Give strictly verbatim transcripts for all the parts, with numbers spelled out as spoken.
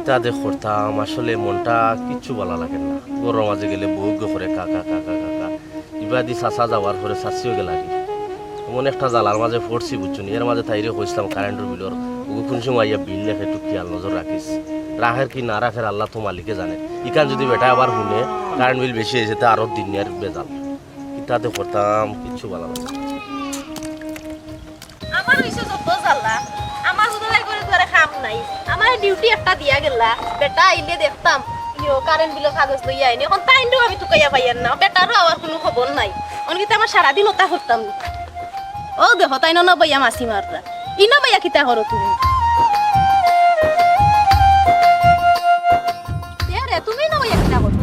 তা দেখ করতাম, আসলে মনটা কিচ্ছু ভালা লাগে না। ঘরর মাঝে গেলে বউগু করে কাকা, কাকা, কাকা। ইবাদি চাচা যাওয়ার পরে চাচিও গেলাগি। এমন একটা জ্বালার মাঝে পড়ছি, বুঝছো নি? এর মাঝে তাইরে কইছিলাম কারেন্টর বিলর, ওগু কোন সময় আইয়া বিল লেখে, একটু খেয়াল নজর রাখিস। রাখের কি না রাখের, আল্লাহ তো মালিকে জানে। ইখান যদি বেটায় আবার হুনে, কারেন্ট বিল বেশি অইছে, তে আরো দিন নিয়ার বেজাল। কিতা যে করতাম, কিচ্ছু ভালা লাগে না। আমার অইছে যত জ্বালা, আমার হুদা লাই করে দুয়ারে কাম নাই। আমার ডিউটি একটা দিয়া গেলা, বেটা আইলে দেখতাম, ইয়ো, কারেন্ট বিলর কাগজ লইয়া আইনি। অখন তাইনরেও আমি তুকাইয়া পাইয়ার না, বেটারও আবার কুনু খবর নাই। অখন কিতা আমার সারাদিন অতা করতাম নি? অউ দেখো, তাইন অনো বইয়া মাছি মাররা। ইনো বইয়া কিতা করো তুমি? এ রে, তুমি ইনো বইয়া কিতা করো?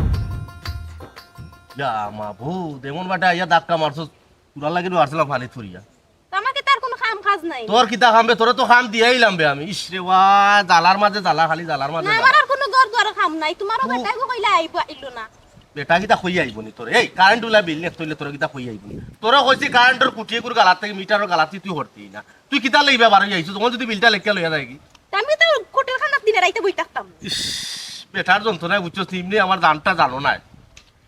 ইয়া মাবুদ, এমন বাটে আইয়া ধাক্কা মারছস, তোরার লাগি তো আরছিলাম পানিত পড়িয়া। তে আমার কিতা আর কুনু কাম কাজ নাই? তোর কিতা কাম বে? তোরে তো কাম দিয়াইলাম বে আমি। ইস রে ওয়া, জ্বালার মাঝে জ্বালা, খালি জ্বালার মাঝে না, জ্বালা। আমার আর কুনু ঘর দুয়ারর কাম নাই। তুমারও ও। বেটায় গো কইলা আইবো, আইলো না। বেটা কিতা কইয়া আইবো নি তোরে? এই কারেন্ট বিল লেখতে অইলে তোরে কিতা কইয়া আইবো নি? তোরে কইছি কারেন্টর কুটিগুর গালাত থাকি, মিটারর গালাত থাকি তুই হরতি না। তুই কিতা লইবা বারই আইছস? তখন যদি বিলটা লেখিয়া লইয়া যায়গি। তে আমি তো কোটের খানাত দিনে রাইতে বই থাকতাম। ইস, বেটার যন্ত্রণায় বুঝছস নি, এমনে আমার জানটা জানো না।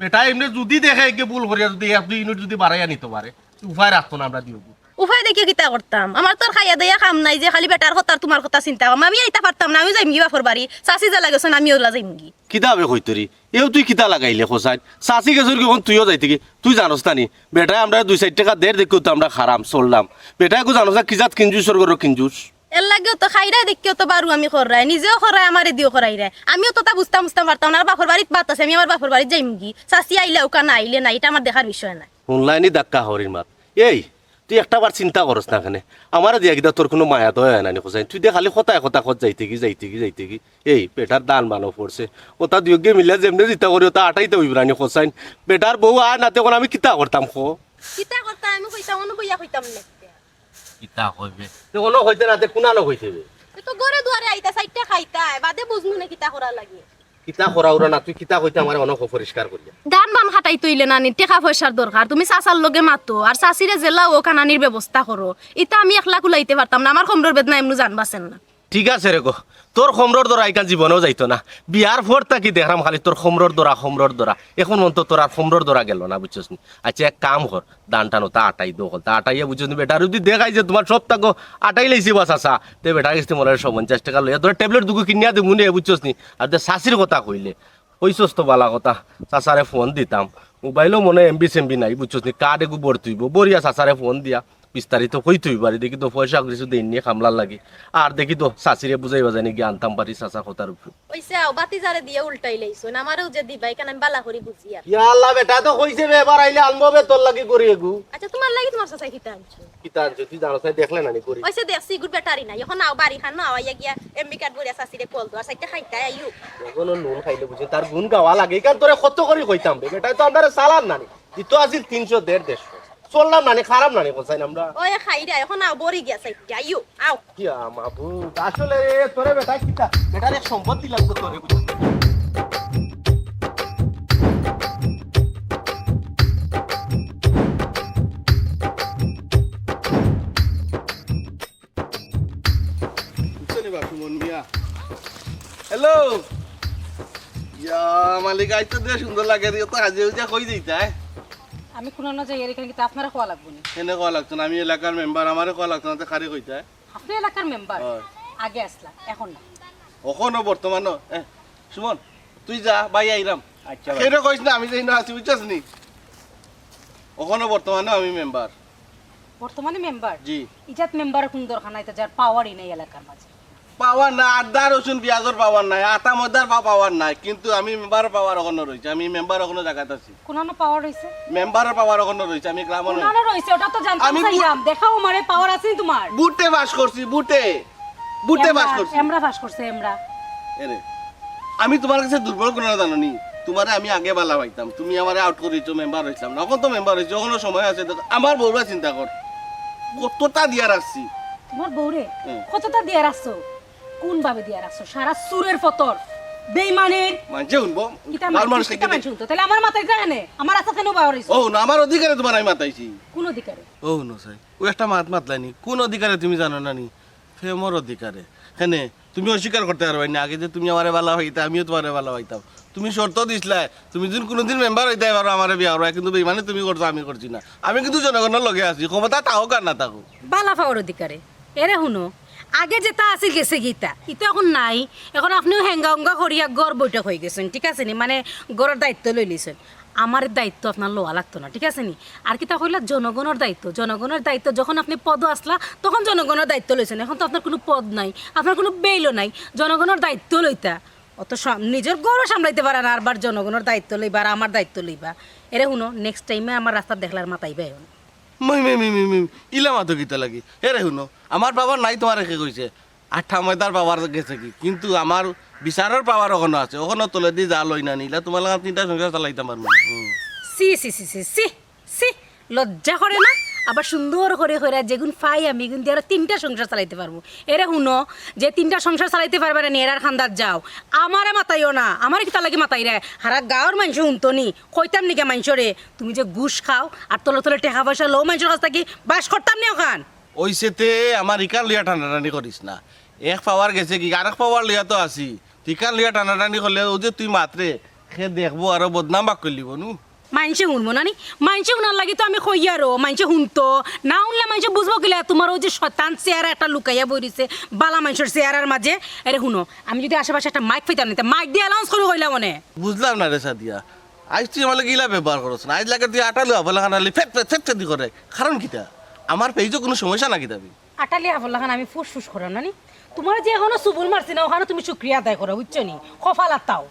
বেটা এমনে যদি দেখে একে ভুল করিয়া যদি এক দুই ইউনিট যদি বাড়াইয়া নিতো পারে, উপায় রাখতো না আমরা দিও। উপায় দেখিয়া কিতা করতাম? আমার তো আর খাইয়া দাইয়া কাম নাই যে খালি বেটার কথা আর তুমার কথা চিন্তা করতাম। আমি আইতা পারতাম না, আমি যাইমগি বাপর বাড়ি। চাচি যেলা গেছইন, আমিও অলা যাইমগি। কিতা বে কইতরি? এও তুই কিতা লাগাইলে কছাইন? চাচি গেছইন গি, অখন তুইও যাইতে গি? তুই জানোস না নি? বেটায় আমরারে দুই চাইর টেকা দের দেখিও তো আমরা খারাম চললাম। বেটায় গু জানোস না কি জাত কিঞ্জুসর ঘরর কিঞ্জুস? এরলাগিউ তো খাইরায় দেখিও তো বারুয়ামি কররায়, নিজেও কররায়, আমারে দিও করাইরায়। আমিও তো তা বুঝতাম বুঝতাম পারতাম না। আর বাপর বাড়িত ভাত আছে, আমি আমার বাপর বাড়িত যাইমগি। চাচি আইলা অউকা, না আইলে নাই, ইটা আমার দেখার বিষয় নায়। হুনলায়নি ধাক্কা হরির মাত। এই, তুই একটা বার চিন্তা করস না কেনে? আমারে দিয়া কিতা তোর কুনু মায়া দয়া অয় না নি কছাইন? তুই দে খালি কথায় কথা কছ যাইতে গি, যাইতে গি, যাইতে গি। এই, বেটার দান বানো পড়ছে। অতা দুইওগে মিলিয়া যেমনে যেতা করি, অতা আটাইতে অইবো না নি কছাইন? বেটার বউ আয় না, তে অখন আমি কিতা করতাম ক? কিতা করতাম? আমি কইতাম, অনো বইয়া কইতাম না। কিতা কইবে? তে অনো কইতে না, তে কুনানো কইতে অইবে? তে তো ঘরে দুয়ারে আইতা, চাইরটা খাইতা, বাদে বুঝমু নে কিতা করা লাগে। কিতা করা উরা না, তুই কিতা কইতে আমারে অনো ক পরিষ্কার করিয়া। ধান বান কাটাইতে অইলে নানি টেকা পয়সার দরকার, তুমি চাচার লগে মাতো, আর চাচিরে যেলা অউক আনানির ব্যবস্থা করো। ইতা আমি একলা কুলাইতে পারতাম না, আমার কমরর বেদনা এমনু জান বাচের না। ঠিক আছে রে গো, তোর কমরর দরা ইখান জীবনেও যাইতো না। বিয়ার পর থাকি দেখরাম খালি তোর কমরর দরা, কমরর দরা। অখন মন তো তোর আর কমরর দরা গেল না, বুঝছস নি? আচ্ছা, এক কাম কর, ধান টান অতা আটাই দে অকল। তা আটাইয়া বুঝছস নি, বেটারে যদি দেখাই যে তুমার সব থাকো আটাই লাইছি বা চাচা, তে বেটার গেছ থাকি মনে অয় পঞ্চাশ টেকা লইয়া তোরে ট্যাবলেট দুগু কিনিয়া দিমু নে, বুঝছস নি? আর তে চাচির কথা কইলে, কইছস তো ভালা কথা, চাচারে ফোন দিতাম। মোবাইলো মনে অয় এমবি সেমবি নাই, বুঝছস নি? কার্ড এগু ভরতে অইবো, ভরিয়া চাচারে ফোন দিয়া বিস্তারিত কইতে অইবো। আর দেখি তো পয়সা কিছু দেইন নি কামলার লাগি। আর দেখি তো চাচিরে বুঝাইবা জানি গিয়া আনতাম পারি চাচার কথার উপরে। অইছে, আও, বাতিজারে দিয়া উল্টাই লাইছো। না, আমারেও যে দিবা, ইখান আমি ভালা করি বুঝি আর। ইয়া আল্লাহ, বেটায় তো কইছে বে, এবার আইলে আনবো বে তোর লাগি করি এগু। আচ্ছা, তুমার লাগি তুমার চাচায় কিতা আনছে? কিতা আনছে তুই জানোস না, দেখলে না নি করি। অইছে, দেখছি, good battery নাই। অখন আও, বাড়ি খানো আও, আইয়া গিয়া এমবি কার্ড ভরিয়া চাচিরে কল দেও, আর চাইরটা খাইতায় আইও। অখনো নুন খাইলে বুঝি তার গুণ গাওয়া লাগে। ইখান তোরে কত করি কইতাম বে, বেটায় তো আমরারে চালার না নি। দিতো আছিল তিনশো, দেড়, দেড়শো। চললাম না নি, খারাপ না নি, কছাইন আমরা। ওই খাইরা, অখন আও, ভরি গিয়া চাইরটা, আইও, আও। ইয়া মাবুদ, আসলে রে, তোরে বেটায় কিতা, বেটার এক সম্পদ দিলাম তো তোরে, বুঝলি? বুঝছো নি বাপু মন মিয়া? হ্যালো। ইয়া, মালিক, আইজ তো দেখ সুন্দর লাগে রে, তো হাজিয়া উজিয়া কই যাইতায়? আমি কুনানো যাই, আর ইখান কিতা আপনারে কওয়া লাগবো নি? কেনে কওয়া লাগতো না? আমি এলাকার মেম্বার, আমারে কওয়া লাগতো না, তে কারে কইতায়? আপনি এলাকার মেম্বার? অয়। আগে আছলা, অখন না। অখনো বর্তমানো, এ, সুমন, তুই যা, ভাই আইরাম। আচ্ছা ভাই। কেনে কইস না, আমি যাই না আছি, বুঝছস নি? অখনো বর্তমানো আমি মেম্বার। বর্তমানে মেম্বার? জি। ইজাত মেম্বারর কুন দরকার নাই, তো যার পাওয়ারই নাই এলাকার মাঝে। পাওয়ার না, আদা রসুন পিয়াজর পাওয়ার নাই, আটা ময়দার পা-, পাওয়ার নাই, কিন্তু আমি মেম্বারর পাওয়ার অখনো রইছে, আমি মেম্বার অখনো জাগাত আছি। কুনানো পাওয়ার রইছে? মেম্বারর পাওয়ার অখনো রইছে, আমি গ্রামো নাই। কুনানো রইছে, ওটা তো জানতাম আমি ভোট চাইলাম। দেখাও আমারে, পাওয়ার আছে নি তুমার? ভোটে পাস করছি, ভোটে। ভোটে পাস এমরা, করছি। এমরা পাস করছে, এমরা। এরে, আমি তুমার কাছে দুর্বল কুনানো জানো নি? তুমারে আমি আগে বালা পাইতাম, তুমি আমারে আউট করি দিছো, মেম্বার অইছলাম না। অখন তো মেম্বার অইছি, অখনো সময় আছে, দেখ, আমার বউরে চিন্তা কর। কততা দিয়া রাখছি। তুমার বউরে? হুম। কততা দিয়া রাখছো? কুন ভাবে দিয়া রাখছো? সারা চুরের ফতর, বেইমানের। মানষে হুনবো, কিতা গাঁওর মানষে, মানুষ কিতা দেখি। মানষে হুনতো? তাইলে আমার মাতাইতা কেনে? আমার আস্তা কেনে উবা অইছো? ও, না, আমার অধিকারে তুমার আমি মাতাইছি। কুন অধিকারে? ও, না, সাই। অউ একটা মাত মাতলায় নি। কুন অধিকারে তুমি জানো না নি? প্রেমর অধিকারে। কেনে? তুমি অস্বীকার করতে পারবায় না, আগে যে তুমি আমারে ভালা পাইতা, আমিও তোমারে ভালা পাইতাম। তুমি শর্ত দিছলায়, তুমি যদি কোনোদিন মেম্বার অইতায় পারো আমারে বিয়া করবায়, কিন্তু বেইমানি তুমি করছো, আমি করছি না। আমি কিন্তু জনগণর লগে আছি, ক্ষমতা থাকউক আর না থাকউক। ভালা পাওয়ার অধিকারে। এরে হুনো, আগে যেতা আছিল গেছেগি ইতা, ইতা অখন নাই। অখন আপনেও হেঙ্গা উঙ্গা করিয়া ঘর বৈঠক অইগেছইন, ঠিক আছে নি? মানে ঘরর দায়িত্ব লইলিছইন। আমার দায়িত্ব আপনার লওয়া লাগতো না, ঠিক আছে নি? আর কিতা কইলা, জনগণর দায়িত্ব। জনগণর দায়িত্ব যখন আপনে পদো আছলা, তখন জনগণর দায়িত্ব লইছইন। অখন তো আপনার কুনু পদ নাই, আপনার কুনু বেইলও নাই, জনগণর দায়িত্ব লইতা। অত স-, নিজর ঘরও সামলাইতে পারা না, আরবার জনগণর দায়িত্ব লইবা আর আমার দায়িত্ব লইবা। এরে হুনো, next time-এ আমার রাস্তাত দেখলে আর মাতাইবায় না। মাই, মাই, মাই, মাই, মাই, ইলা মাতো কিতা লাগি? এরে হুনো, আমার পাওয়ার নাই তোমারে কে কইছে? আঠা ময়দার পাওয়ার গেছেগি, কিন্তু আমার বিচারর পাওয়ার অখনো আছে। অখনো তলেদি যা লই না নিলা, তোমার লাখান তিনটা সংসার চালাইতাম পারমু। হুম। ছি, ছি, ছি, ছি, ছি, ছি। লজ্জা করে না? আবার সুন্দর করি কইরা যেগুন পাই আমি, ইগুন দিয়া আরো তিনটা সংসার চালাইতে পারমু। এরে হুনো, যে তিনটা সংসার চালাইতে পারবায় না নি, এরার কান্দাত যাও। আমারে মাতাইও না, আমারে কিতা লাগি মাতাইরায়? হারা গাঁওর মাইনষে হুনতো নি, কইতাম নি গি মাইনষরে, তুমি যে ঘুষ খাও আর তলে তলে টেকা পয়সা লও মাইনষর কাছ থাকি, বাস করতাম নি অখান। অইছে তে আমার ইকান লইয়া টানাটানি করিস না। এক পাওয়ার গেছেগি, আরেক পাওয়ার লইয়া তো আছি। ইকান লইয়া টানাটানি করলে অউ যে তুই মাতরে, হে দেখবো আরো বদনাম বাক্য লিবো নু। মাইনষে হুনবো না নি? মাইনষে হুনার লাগি তো আমি কইয়ারও, মাইনষে হুনতো। না হুনলে মাইনষে বুঝবো কিলা তোমার অউ যে শয়তান চেহারা একটা লুকাইয়া বই রইছে ভালা মাইনষর চেহারার মাঝে। এরে হুনো, আমি যদি আশেপাশে একটা মাইক পাইতাম নি, তে মাইক দিয়া announce করি কইলাম অনে। বুঝলাম না রে সাদিয়া, আইজ তুই আমার লগে ইলা ব্যবহার করস না। আইজ লাগে তুই আটা লইয়া বলে খানালি ফেট ফেট ফেট ফেট করে। কারণ কিতা? আমার পেজও কুনু সমস্যা না কিতা বে? আটালি হাফর লাখান আমি ফুসফুস করাম না নি? তোমার যে অখনো সুবল মারছি না, অখানো তুমি শুকরিয়া আদায় করো, বুঝছো নি? কপাল আতাও।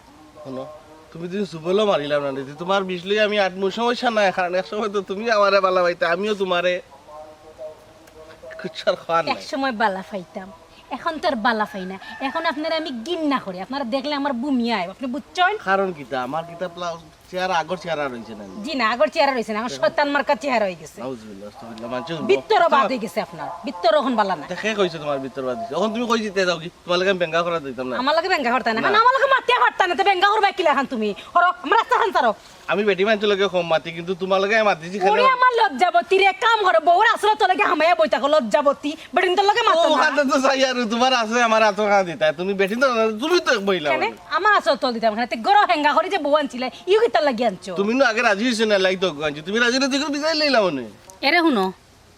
হুনো, তুমি যদি সুবলও মারিলাম না নি, তোমার বিষ লই আমি আটমু, সমস্যা নাই, কারণ এক সময় তো তুমি আমারে ভালা পাইতা, আমিও তোমারে। কুচ্ছার খাওয়ার এক নাই। সময় ভালা পাইতাম, অখন তো আর ভালা পাই না। অখন আপনারে আমি ঘিন্না করি, আপনারে দেখলে আমার বমি আয়, আপনে বুঝছইন? কারণ কিতা? আমার কিতা প্লাস চেহারা, আগর চেহারা রইছে না নি? জি না, আগর চেহারা রইছে না, অখন শয়তান মার্কা চেহারা অইগেছে। নাউজুবিল্লাহ, আস্তাগফিরুল্লাহ, মানছে হুনবো। ভিতরও বাদ অইগেছে আপনার, ভিতরও অখন ভালা না। তে কে কইছে তোমার ভিতর বাদ অইছে? অখন তুমি কই দিতে যাও কি? তোমার লগে বেঙ্গা করা দিতাম না। আমার লগে বেঙ্গা করতা না, না। অখন আমার লগে মাতিয়া পারতা না, তে বেঙ্গা করবায় কিলাখান তুমি? হরো, আমার রাস্তাখান ছাড়ো। আমি বেটি মানষর লগে কম মাতি, কিন্তু তোমার লগে আমি মাতিছি কেনে? ওরে আমার লজ্জাবতী রে, এক কাম করো, বউর আছরর তলে গিয়া হামাইয়া বই থাকো, লজ্জাবতী। বেটিন্তর লগে মাতো না। অখানো তো চাই আর তোমার আছে, আমার আতো খান দিতা। তুমি বেটিন্তর, তুমি তো বইলা কেনে? মানে। আমার আছরর তল দিতাম কেনে? তে ঘরো হেঙ্গা করি যে বউ আনছিলে, ইউ কিতার লাগি আনছো? তুমি নু আগে রাজি অইছো না, লাগি তো আনছো। তুমি রাজি না, তুই বিদায় লইলা মানে। এরে হুনো,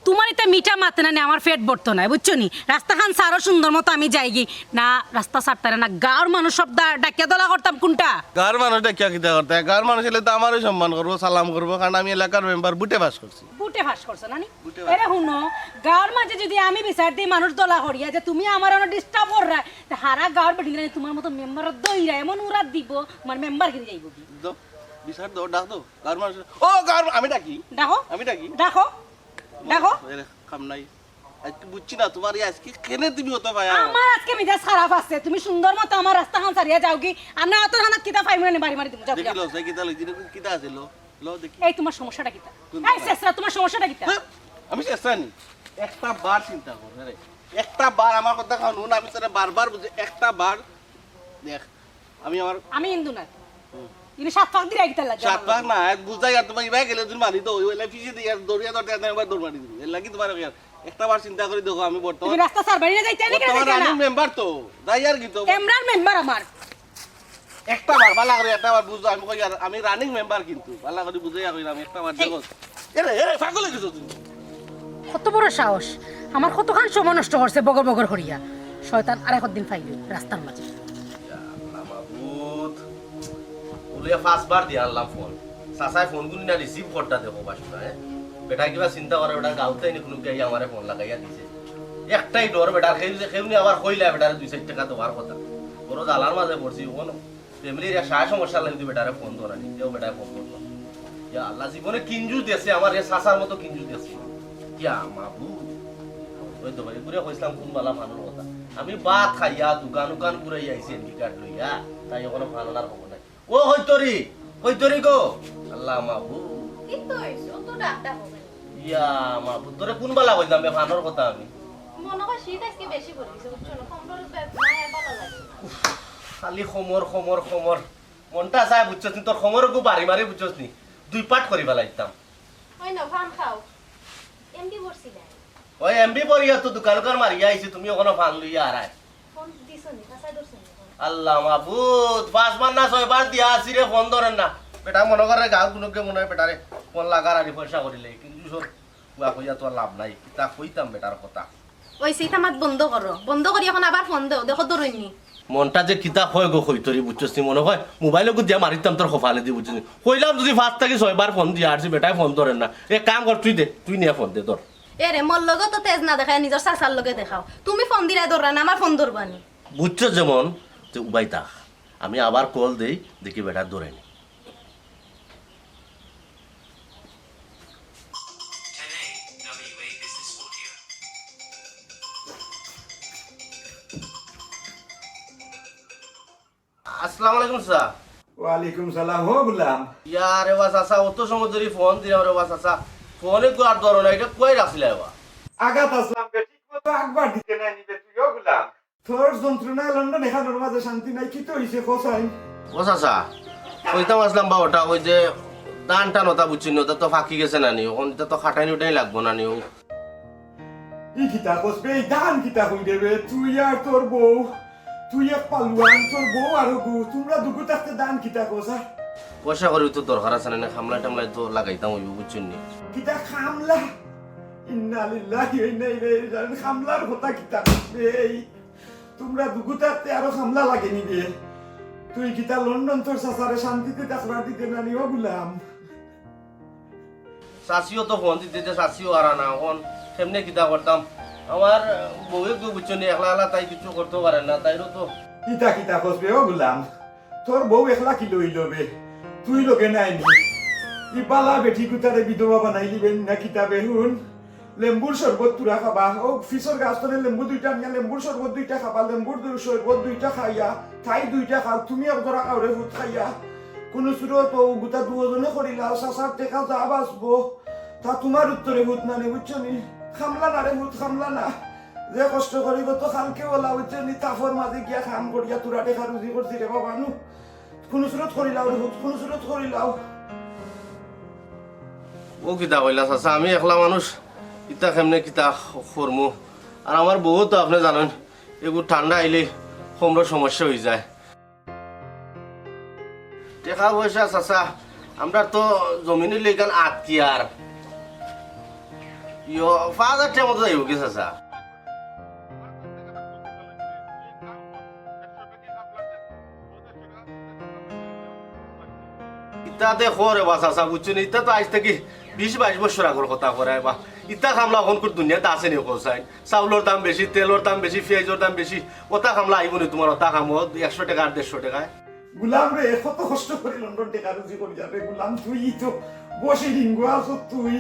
তোমার ইতা মিঠা মাতে না নে, আমার পেট ভরতো নায়, বুঝছো নি? রাস্তাখান ছাড়ো সুন্দর মতো আমি যাইগি। না, রাস্তা ছাড়তারে না, গাঁওর মানুষ সব দা-, ডাকিয়া দলা করতাম কুনটা? গাঁওর মানুষ ডাকিয়া কিতা করতায়? গাঁওর মানুষ অইলে তো আমারও সম্মান করবো, সালাম করবো, কারণ আমি এলাকার মেম্বার, ভোটে পাস করছি। ভোটে পাস করছো না নি? ভোটে পাস। এরে হুনো, গাঁওর মাঝে যদি আমি বিচার দেই মানুষ দলা করিয়া যে তুমি আমার অনো disturb কররায়, তে হারা গাঁওর বেটিন্তরে তোমার মতো মেম্বারর দইরা এমন উড়াত দিবো, তোমার মেম্বারগিরি যাইবোগি। দাও, বিচার দাও, ডাক দাও। গাঁওর মানুষ, ও গাঁওর, আমি ডাকি। ডাকো। আমি ডাকি। ডাকো। ডাকো। এরে, কাম নাই। আজকে বুঝছি না, তোমার এই আজকে কেনে তুমি অত পায়া? আমার আজকে মেজাজ খারাপ আছে। তুমি সুন্দর মতো আমার রাস্তাখান ছাড়িয়া যাওগি। আর না, অত হানাত কিতা ফাইমুনানি বাড়ি মারি দিমু, যাও, দেখি যাও। লস, এই কিতা লস, কিতা আছে, লো, লো দেখি। এই তোমার সমস্যাটা কিতা? কোন এই সমস্যা? শেষরা, তোমার সমস্যাটা কিতা? হ্যাঁ? আমি শেষরা নি? একটা বার চিন্তা কর, আরে। একটা বার আমার কথা হুন, আমি তোরে বারবার বুঝে, একটা বার দেখ, আমি আমার আমি হিন্দু না। হুম। ইনি সাত পাক দিরা কিতার লাগি সাত আমার পাক লগে? না, এক বুঝাই আর তোমার ইবাই গেলে তুমি মারি তো, ওই ওইলা পিছে দিয়ে আর দৌড়িয়া দৌড়তে আর একবার দৌড় মারি দিবি। এর লাগি তোমার ওই আর একটা বার চিন্তা করি দেখো, আমি বর্তমান তুমি রাস্তা সার বাড়ি না যাইতে নাকি বর্তমান রানিং মেম্বার তো, যাই আর কি তো। এমরার মেম্বার আমার। একটা বার, ভালা করি একটা বার বুঝো, আমি কই আর আমি রানিং মেম্বার কিন্তু, ভালা করি বুঝাইয়া কইলাম, একটা বার এই দেখো। এরে, এরে, পাগল অই গেছো তুমি। কত বড় সাহস, আমার কতখান সময় নষ্ট করছে বগর বগর করিয়া। শয়তান আর একদিন পাইলে রাস্তার মাঝে। ইয়া আল্লাহ মাবুদ, ওরে পাঁচবার দিয়া আনলাম ফোন, চাচায় ফোন গুলি না রিসিভ করতা দেখো বাসু না, হ্যাঁ? বেটা কিবা চিন্তা করে, বেটা গাউতে এনে কোনো গিয়ে আমারে ফোন লাগাইয়া দিছে। একটাই ডর বেটার, কেউ যে কেউ নি আবার কইলা বেটারে দুই চাইর টেকা দেওয়ার কথা। বড় জ্বালার মাঝে পড়ছি, কোনো ফ্যামিলির এক সারা সমস্যা লাগে, তুই বেটারে ফোন ধরা নি, কেউ বেটারে ফোন ধরতো না। ইয়া আল্লাহ, জীবনে কিঞ্জুস দেখছি আমার, এ চাচার মতো কিঞ্জুস দেখছি। ইয়া মাবুদ, ওই তো ভাই, ঘুরে কইছিলাম কোন বালা ফানোর কথা। আমি ভাত খাইয়া, দোকান উকান ঘুরাইয়া আইছি এমডি কার্ড লইয়া, তাই ওখানে ফান আনার খবর নাই। ও হইতরি, হইতরি গো, আল্লাহ মাবুদ। কি তো হইছে? ও তো ডাক ডাক হবে। ইয়া মাবুদ, তোরে কোন বালা কইলাম বে ফানোর কথা আমি? মনে হয় শীত আজকে বেশি পড়ে গেছে, বুঝছো না? কম্বল বে-, গায়ে ভালো লাগে না। উফ, খালি খমর, খমর, খমর। মনটা চায়, বুঝছস নি, তোর খমর গু বাড়ি মারি, বুঝছস নি, দুই পাট করি ফালাইতাম। ওই নাও, ফান খাও। এমডি পড়ছি না। ওই এমডি পড়িয়া তো দোকান কর মারিয়া আইছি, তুমি ওখানে ফান লইয়া আরায়। ফোন দিছো নি? আল্লাহ মাবুদ, পাঁচবার না ছয়বার দিয়া আছি রে, ফোন ধরের না। বেটা মনো করে গাঁও কুনুকে মনো অয় বেটারে ফোন লাগার আর পয়সা করিলে, কিন্তু সব উয়া কইয়া তো আর লাভ নাই, কিতা কইতাম বেটার কথা। ওই সেইটা মাত বন্ধ করো, বন্ধ করি এখন আবার ফোন দেও, দেখো ধরইননি। মনটা যে কিতা কয় গো কইতরি, বুঝছস নি? মনো কয় মোবাইল ওগু দিয়া মারিতাম তোর কপালে দি, বুঝছস নি? কইলাম যদি পাঁচ থাকি ছয়বার ফোন দিয়া আরছি, বেটায় ফোন ধরের না। এক কাম কর, তুই দে, তুই নিয়া ফোন দে, ধর। এ রে, মোর লগে তো তেজ না দেখায়, নিজর চাচার লগে দেখাও। তুমি ফোন দিরায় ধররায় না, আমার ফোন ধরবানি। বুঝছো যেমন, তে উবাই থাক। আমি আবার কল দেই, দেখি বেটা ধরেনি। আসসালামু আলাইকুম চাচা। ওয়ালাইকুম সালাম। ও গুলাম। ইয়া রে বা চাচা, অত সময় ধরি ফোন দিলাম রে বা চাচা, ফোন একটু আর ধরো না, ইটা কই রাখছিলায় বা? আগাত আছলাম বে, ঠিক মতো আখবার দিতে নায় নি বে তুই, ও গুলাম। তোর যন্ত্রণায় লন্ডন এখানোর মাঝে শান্তি নাই, কিতা অইছে ক চাই? ও চাচা, কইতাম আছলাম বা ওটা, ওই যে ধান টান ওটা বুঝছইন নি, ওটা তো ফাকি গেছে না নি, অখন ইটা তো খাটাইন উঠাইন লাগবো না নি, ও। ই কিতা কস বে, এই ধান কিতা কই দেবে? তুই আর তোর বউ, তুই এক পালুয়ান, তোর বউ আর ওগু, তুমরা দুগু থাকতে ধান কিতা কস, আ? পয়সা করি তো দরকার আছে না, না, খামলা টামলায় তো লাগাইতাম অইবো, বুঝছইন নি? কিতা খামলা? ইন্না লিল্লাহি ওয়া ইন্না ইলাইহি রাজিউন। খামলার কথা কিতা কস বে? এই তুমরা দুগু থাকতে আরো খামলা লাগে নি বে। তুই কিতা লন্ডন তোর চাচারে শান্তিতে থাকবার দিতে না নি, ও গুলাম? চাচিও তো ফোন দিতে দিতে চাচিও আরা না, অখন কেমনে কিতা করতাম? আমার বউয়ে তো বুঝছো নি, একলা একলা তাই কিচ্ছু করতেও পারে না, তাইরও তো। কিতা কিতা কস বে, ও গুলাম? তোর বউ একলা কিলা অইলো বে? তুই লগে নাই নি? ই বালা বেটি গুতারে বিধবা বানাইলিবে না কিতা বে হুন? লেম্বুর শরবত তুরা খাবা, ও ফিসর গাছ তনে লেম্বু দুইটা নিয়া লেম্বুর শরবত দুইটা খাবা, লেম্বুর দু-, শরবত দুইটা খাইয়া, তাই দুইটা খাও, তুমি এক জরা খাও রে ফুত খাইয়া। কুনু সুরত ও গুতা দুইজনে করিলাও, চাচার টেকা যা বাঁচবো, তা তুমার উত্তরে ফুত নানি, বুঝছো নি? খামলা না রে ফুত, খামলা না। যে কষ্ট করি গত কালকে ওলা, বুঝছো নি? তাপর মাঝে গিয়া কাম করিয়া তুরা টেকা রুজি করছি রে বাবা নু। কুনু সুরত করিলাও রে ফুত, কুনু সুরত করিলাও। ও কিতা কইলা চাচা, আমি একলা মানুষ, ইতা কেমনে কিতা করমু? আর আমার বউ তো আপনে জানইন, এগু ঠান্ডা আইলে কোমরো সমস্যা অইযায়। টেকা পয়সা চাচা, আমরার তো জমিন অইলে ইখান আত কি আর। ইয়ো, পাঁচ হাজার টেকার মতো যাইবো কি চাচা? ইতা তে কও রে বা চাচা, বুঝছো নি? ইতা তো আইজ থাকি বিশ বাইশ বছর আগর কথা করায় বা। ইতা খামলা অখনকুর দুনিয়াত আছে নি কও চাইন? চাউলর দাম বেশি, তেলর দাম বেশি, পিয়াইজর দাম বেশি। অতা খামলা আইবো নি তুমার অতা কামো একশো টেকা আর দেড়শো টেকায়? গুলাম রে, কত কষ্ট করি লন্ডন টেকা রুজি করিয়া রে গুলাম, তুই তো বসে রিঙ্গো আছো তুই।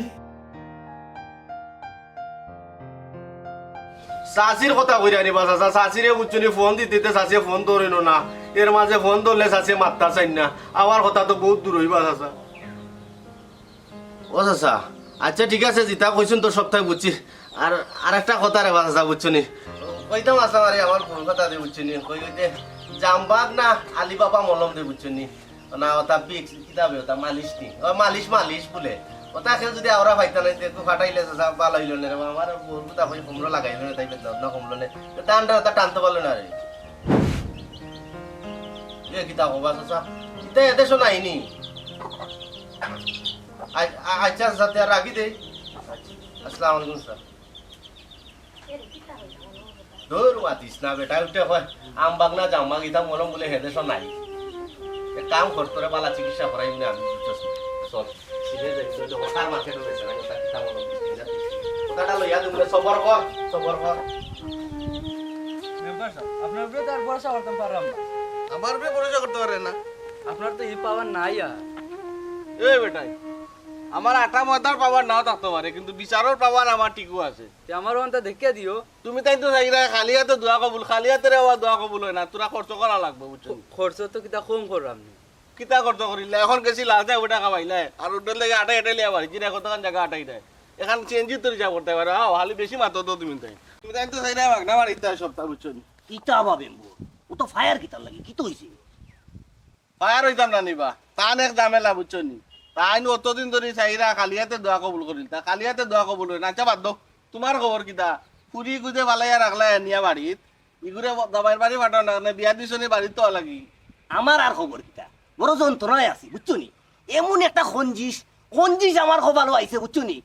চাচির কথা কইরা নি বা চাচা, চাচিরে বুঝছো নি, ফোন দিতে দিতে চাচিয়ে ফোন ধরইন না, এর মাঝে ফোন ধরলে চাচিয়ে মাততা চাইন না, আমার কথা তো বউত দূর অইবা চাচা। ও চাচা, আচ্ছা ঠিক আছে, যেতা কইছইন তো সবতাই বুঝছি। আর, আর একটা কথা রে বা চাচা, বুঝছো নি? কইতাম আছলাম আরে আমার বউর কথা দি, বুঝছো নি? কই অইতে জামবাগ না আলিবাবা মলম দি, বুঝছো নি? না, অতা Vicks, কিতা বে অতা মালিশ নি? ও মালিশ, মালিশ বুলে। অতা কেউ যুদি আওরা পাইতা নায়, তে একটু ফাটাইলে চাচা ভালা অইলো নে রে বা, আমার বউর কথা কই কোমরো লাগাইলো নে, তাই বেদনা অত কমলো নে। তে টানটা অতা টানতে পারলো না রে। এ কিতা কও বা চাচা? ইতা এদেশো নাই নি? আ-, আ-, আচ্ছা চাচা, তে আর রাখি দেই। আসসালামু আলাইকুম চাচা। দূর, মাতিস না বেটা, উঠে কয়, আম বাগনা, জাম বাগ, ইতা মলম বুলে হেদেশো নাই। এক কাম কর, তোরে বালা চিকিৎসা করাই মানে আমি বুঝছস না। চল, সিধে যাই, তুই তো হকার মার্কেটও গেছে না, কথা কিতা মলম দিস, কিতা দিস। কথাটা লইয়া দিমু নে, সবর কর, সবর কর। মেম্বার সাব, আপনার উপরে তো আর ভরসা করতাম পারলাম না। আমার উপরে ভরসা করতে পারে না? আপনার তো ই পাওয়ার নাই আর। এই বেটাই, আমার আটা ময়দার পাওয়ার নাও থাকতে পারে, কিন্তু বিচারর পাওয়ার আমার ঠিকও আছে। তে আমার অনটা দেখিয়া দিও। তুমি তাইন তো চাইরায় খালি আতে দোয়া কবুল, খালি আতে রে বাবা দোয়া কবুল অয় না, তোরা খরচ করা লাগবো, বুঝছো নি? খ-, খরচ তো কিতা কম করলাম নি। কিতা খরচ করিলা? অখন গেছি লাল চা ওটা খাবাইলা, আর ওটার লাগি আটাই আটাই লিয়া বাড়ি, জিরা কতখান জাগা আটাই দেয়। অখন সিএনজি তো রিজার্ভ করতে পারো, আও, খালি বেশি মাতো তো তুমি তাই। তুমি তাইন তো চাইরায় মাগনা মারি তাই সপ্তাহ, বুঝছো নি? কিতা বা মেম্বার? ও তো ফায়ার কিতার লাগি, কিতা অইছে? ফায়ার অইতাম না নি বা, তান এক ঝামেলা বুঝছো নি? তাইন অতদিন ধরি চাইরা খালি আতে দোয়া কবুল করিল, তা খালি আতে দোয়া কবুল অয় না। আচ্ছা বাদ দেও, তুমার খবর কিতা? ফুরি গুজে ফালাইয়া রাখলা আনিয়া বাড়িত, ইগুরে জামাইর বাড়ি পাঠাও না, না বিয়া দিছো নি বাড়িত তো লাগি। আমার আর খবর কিতা, বড় যন্ত্রণায় আছি, বুঝছো নি? এমন একটা খঞ্জিস, খঞ্জিস আমার কপালো আইছে, বুঝছো নি?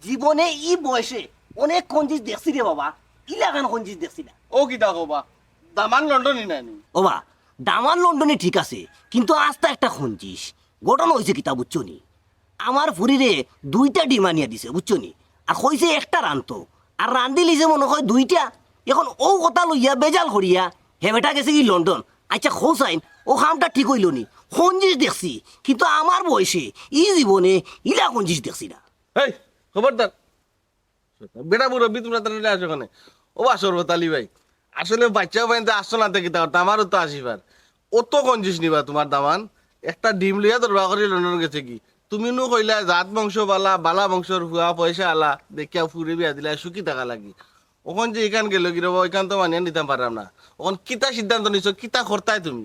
জীবনে ই বয়সে অনেক খঞ্জিস দেখছি রে বাবা, ইলাখান খঞ্জিস দেখছি না। ও কিতা কবা, দামান লন্ডনি নানি? ওবা, দামান লন্ডনি ঠিক আছে, কিন্তু আস্তা একটা খঞ্জিস। ঘটনা অইছে কিতা, বুঝছো নি? আমার ফুরিরে দুইটা ডিম আনিয়া দিছে, বুঝছো নি? আর কইছে একটা রানতো, আর রান্দিলিছে মনে হয় দুইটা। এখন অউ কথা লইয়া বেজাল করিয়া হে বেটা গেছে কি লন্ডন। আচ্ছা, কও চাইন, অউ কামটা ঠিক অইলো নি? খঞ্জিস দেখছি, কিন্তু আমার বয়সে ই জীবনে ইলা খঞ্জিস দেখছি না। এই, খবরদার, বেটা মুরব্বি, তোমরা তারা আসো ওখানে। ও বা শরবত আলী ভাই, আসলে বাচ্চা ভাই তো আসছো না, তে কিতা করতা, আমারও তো আসিবার। অত খঞ্জিস নিবা তোমার দামান, একটা ডিম লইয়া দরবার করি লন্ডন গেছে কি? তুমি নু কইলা জাত বংশ বালা, বালা বংশর হুয়া পয়সা আলা, দেখিয়া ফুরি বিয়া দিলা, সুখী থাকা লাগি। অখন যে ইখান গেল কি রে বা, ইখান তো মানিয়া নিতাম পারলাম না। অখন কিতা সিদ্ধান্ত নিছো, কিতা করতায় তুমি?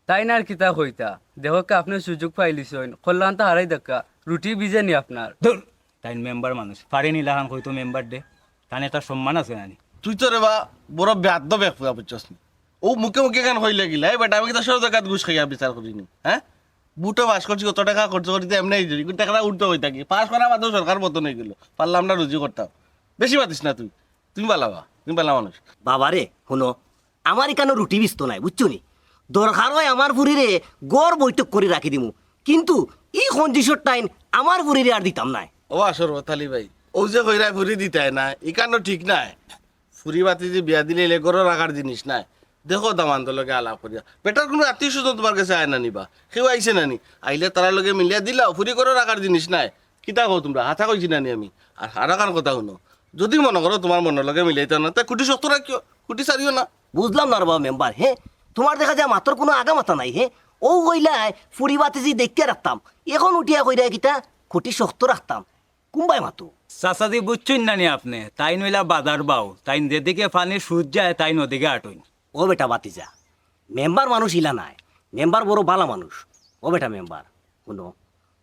তাইন আর কিতা কইতা? দেখউক্কা, আপনে সুযোগ পাইলিছইন, কল্যাণ তো হারাই দেখা, রুটি ভিজে নি আপনার। ধুর, তাইন মেম্বার মানুষ, পারে নি লাখান কইতো মেম্বার দে, তান একটা সম্মান আছে নানি? তুই তো রে বা বড় বেয়াদ্দব এক পুয়া, বুঝছস নি? অউ মুখে মুখে কেন কইলে গিলা, এই বেটা, আমি কিতা সব জাগাত ঘুষ খাইয়া বিচার করি নি, হ্যাঁ? বুটো পাস করছি, কত টাকা খরচ করি, এমনি এই যদি টাকাটা উঠতে হই থাকি, পাস করা বাদেও সরকার পতন হয়ে গেল, পারলাম না রুজি করতাম। বেশি মাতিস না তুই, তুমি বালা বা, তুমি বালা মানুষ। বাবারে, হুনো, আমার ইকানো রুটি বিস্ত নাই, বুঝছো নি? দরকার হয় আমার ফুরিরে গড় বৈঠক করি রাখি দিমু, কিন্তু ই খঞ্জিসর টাইন আমার ফুরিরে আর দিতাম নায়। ও বা শরবত আলী ভাই, অউ যে কইরায় ফুরি দিতায় না, ইকানো ঠিক নায়। ফুরি বাতিজি বিয়া দিলে ইলে গড় রাখার জিনিস নায়। দেখো দামান্দর লগে আলাপ করিয়া। বেটার কুনু আত্মীয় স্বজন তোমার গেছে আয় না নি বা? কেউ আইছে না নি? আইলে তারার লগে মিলিয়া দিলাও, ফুরি গড় রাখার জিনিস নায়। কিতা কও তোমরা? হাছা কইছি না নি আমি? আর আরাকান কথা হুনো, যদি মনো করো তোমার মনর লগে মিলাইতায় না, তে খুটি শক্ত রাখিও, খুটি ছাড়িও না। বুঝলাম না রে বা মেম্বার, হে? তোমার দেখা যায় মাতর কুনু আগা মাথা নাই, হে? অউ কইলায় ফুরি বাতিজি দেখিয়া রাখতাম, এখন উঠিয়া কইরায় কিতা খুটি শক্ত রাখতাম। কুনবায় মাতো? চাচাজি, বুঝছইন না নি আপনে? তাইন অইলা বাজার বাউ, তাইন যেদিকে পানির সুত যায়, তাইন ওদিকে আটইন। ও বেটা বাতিজা, মেম্বার মানুষ ইলা নায়, মেম্বার বড় বালা মানুষ। ও বেটা মেম্বার, হুনো,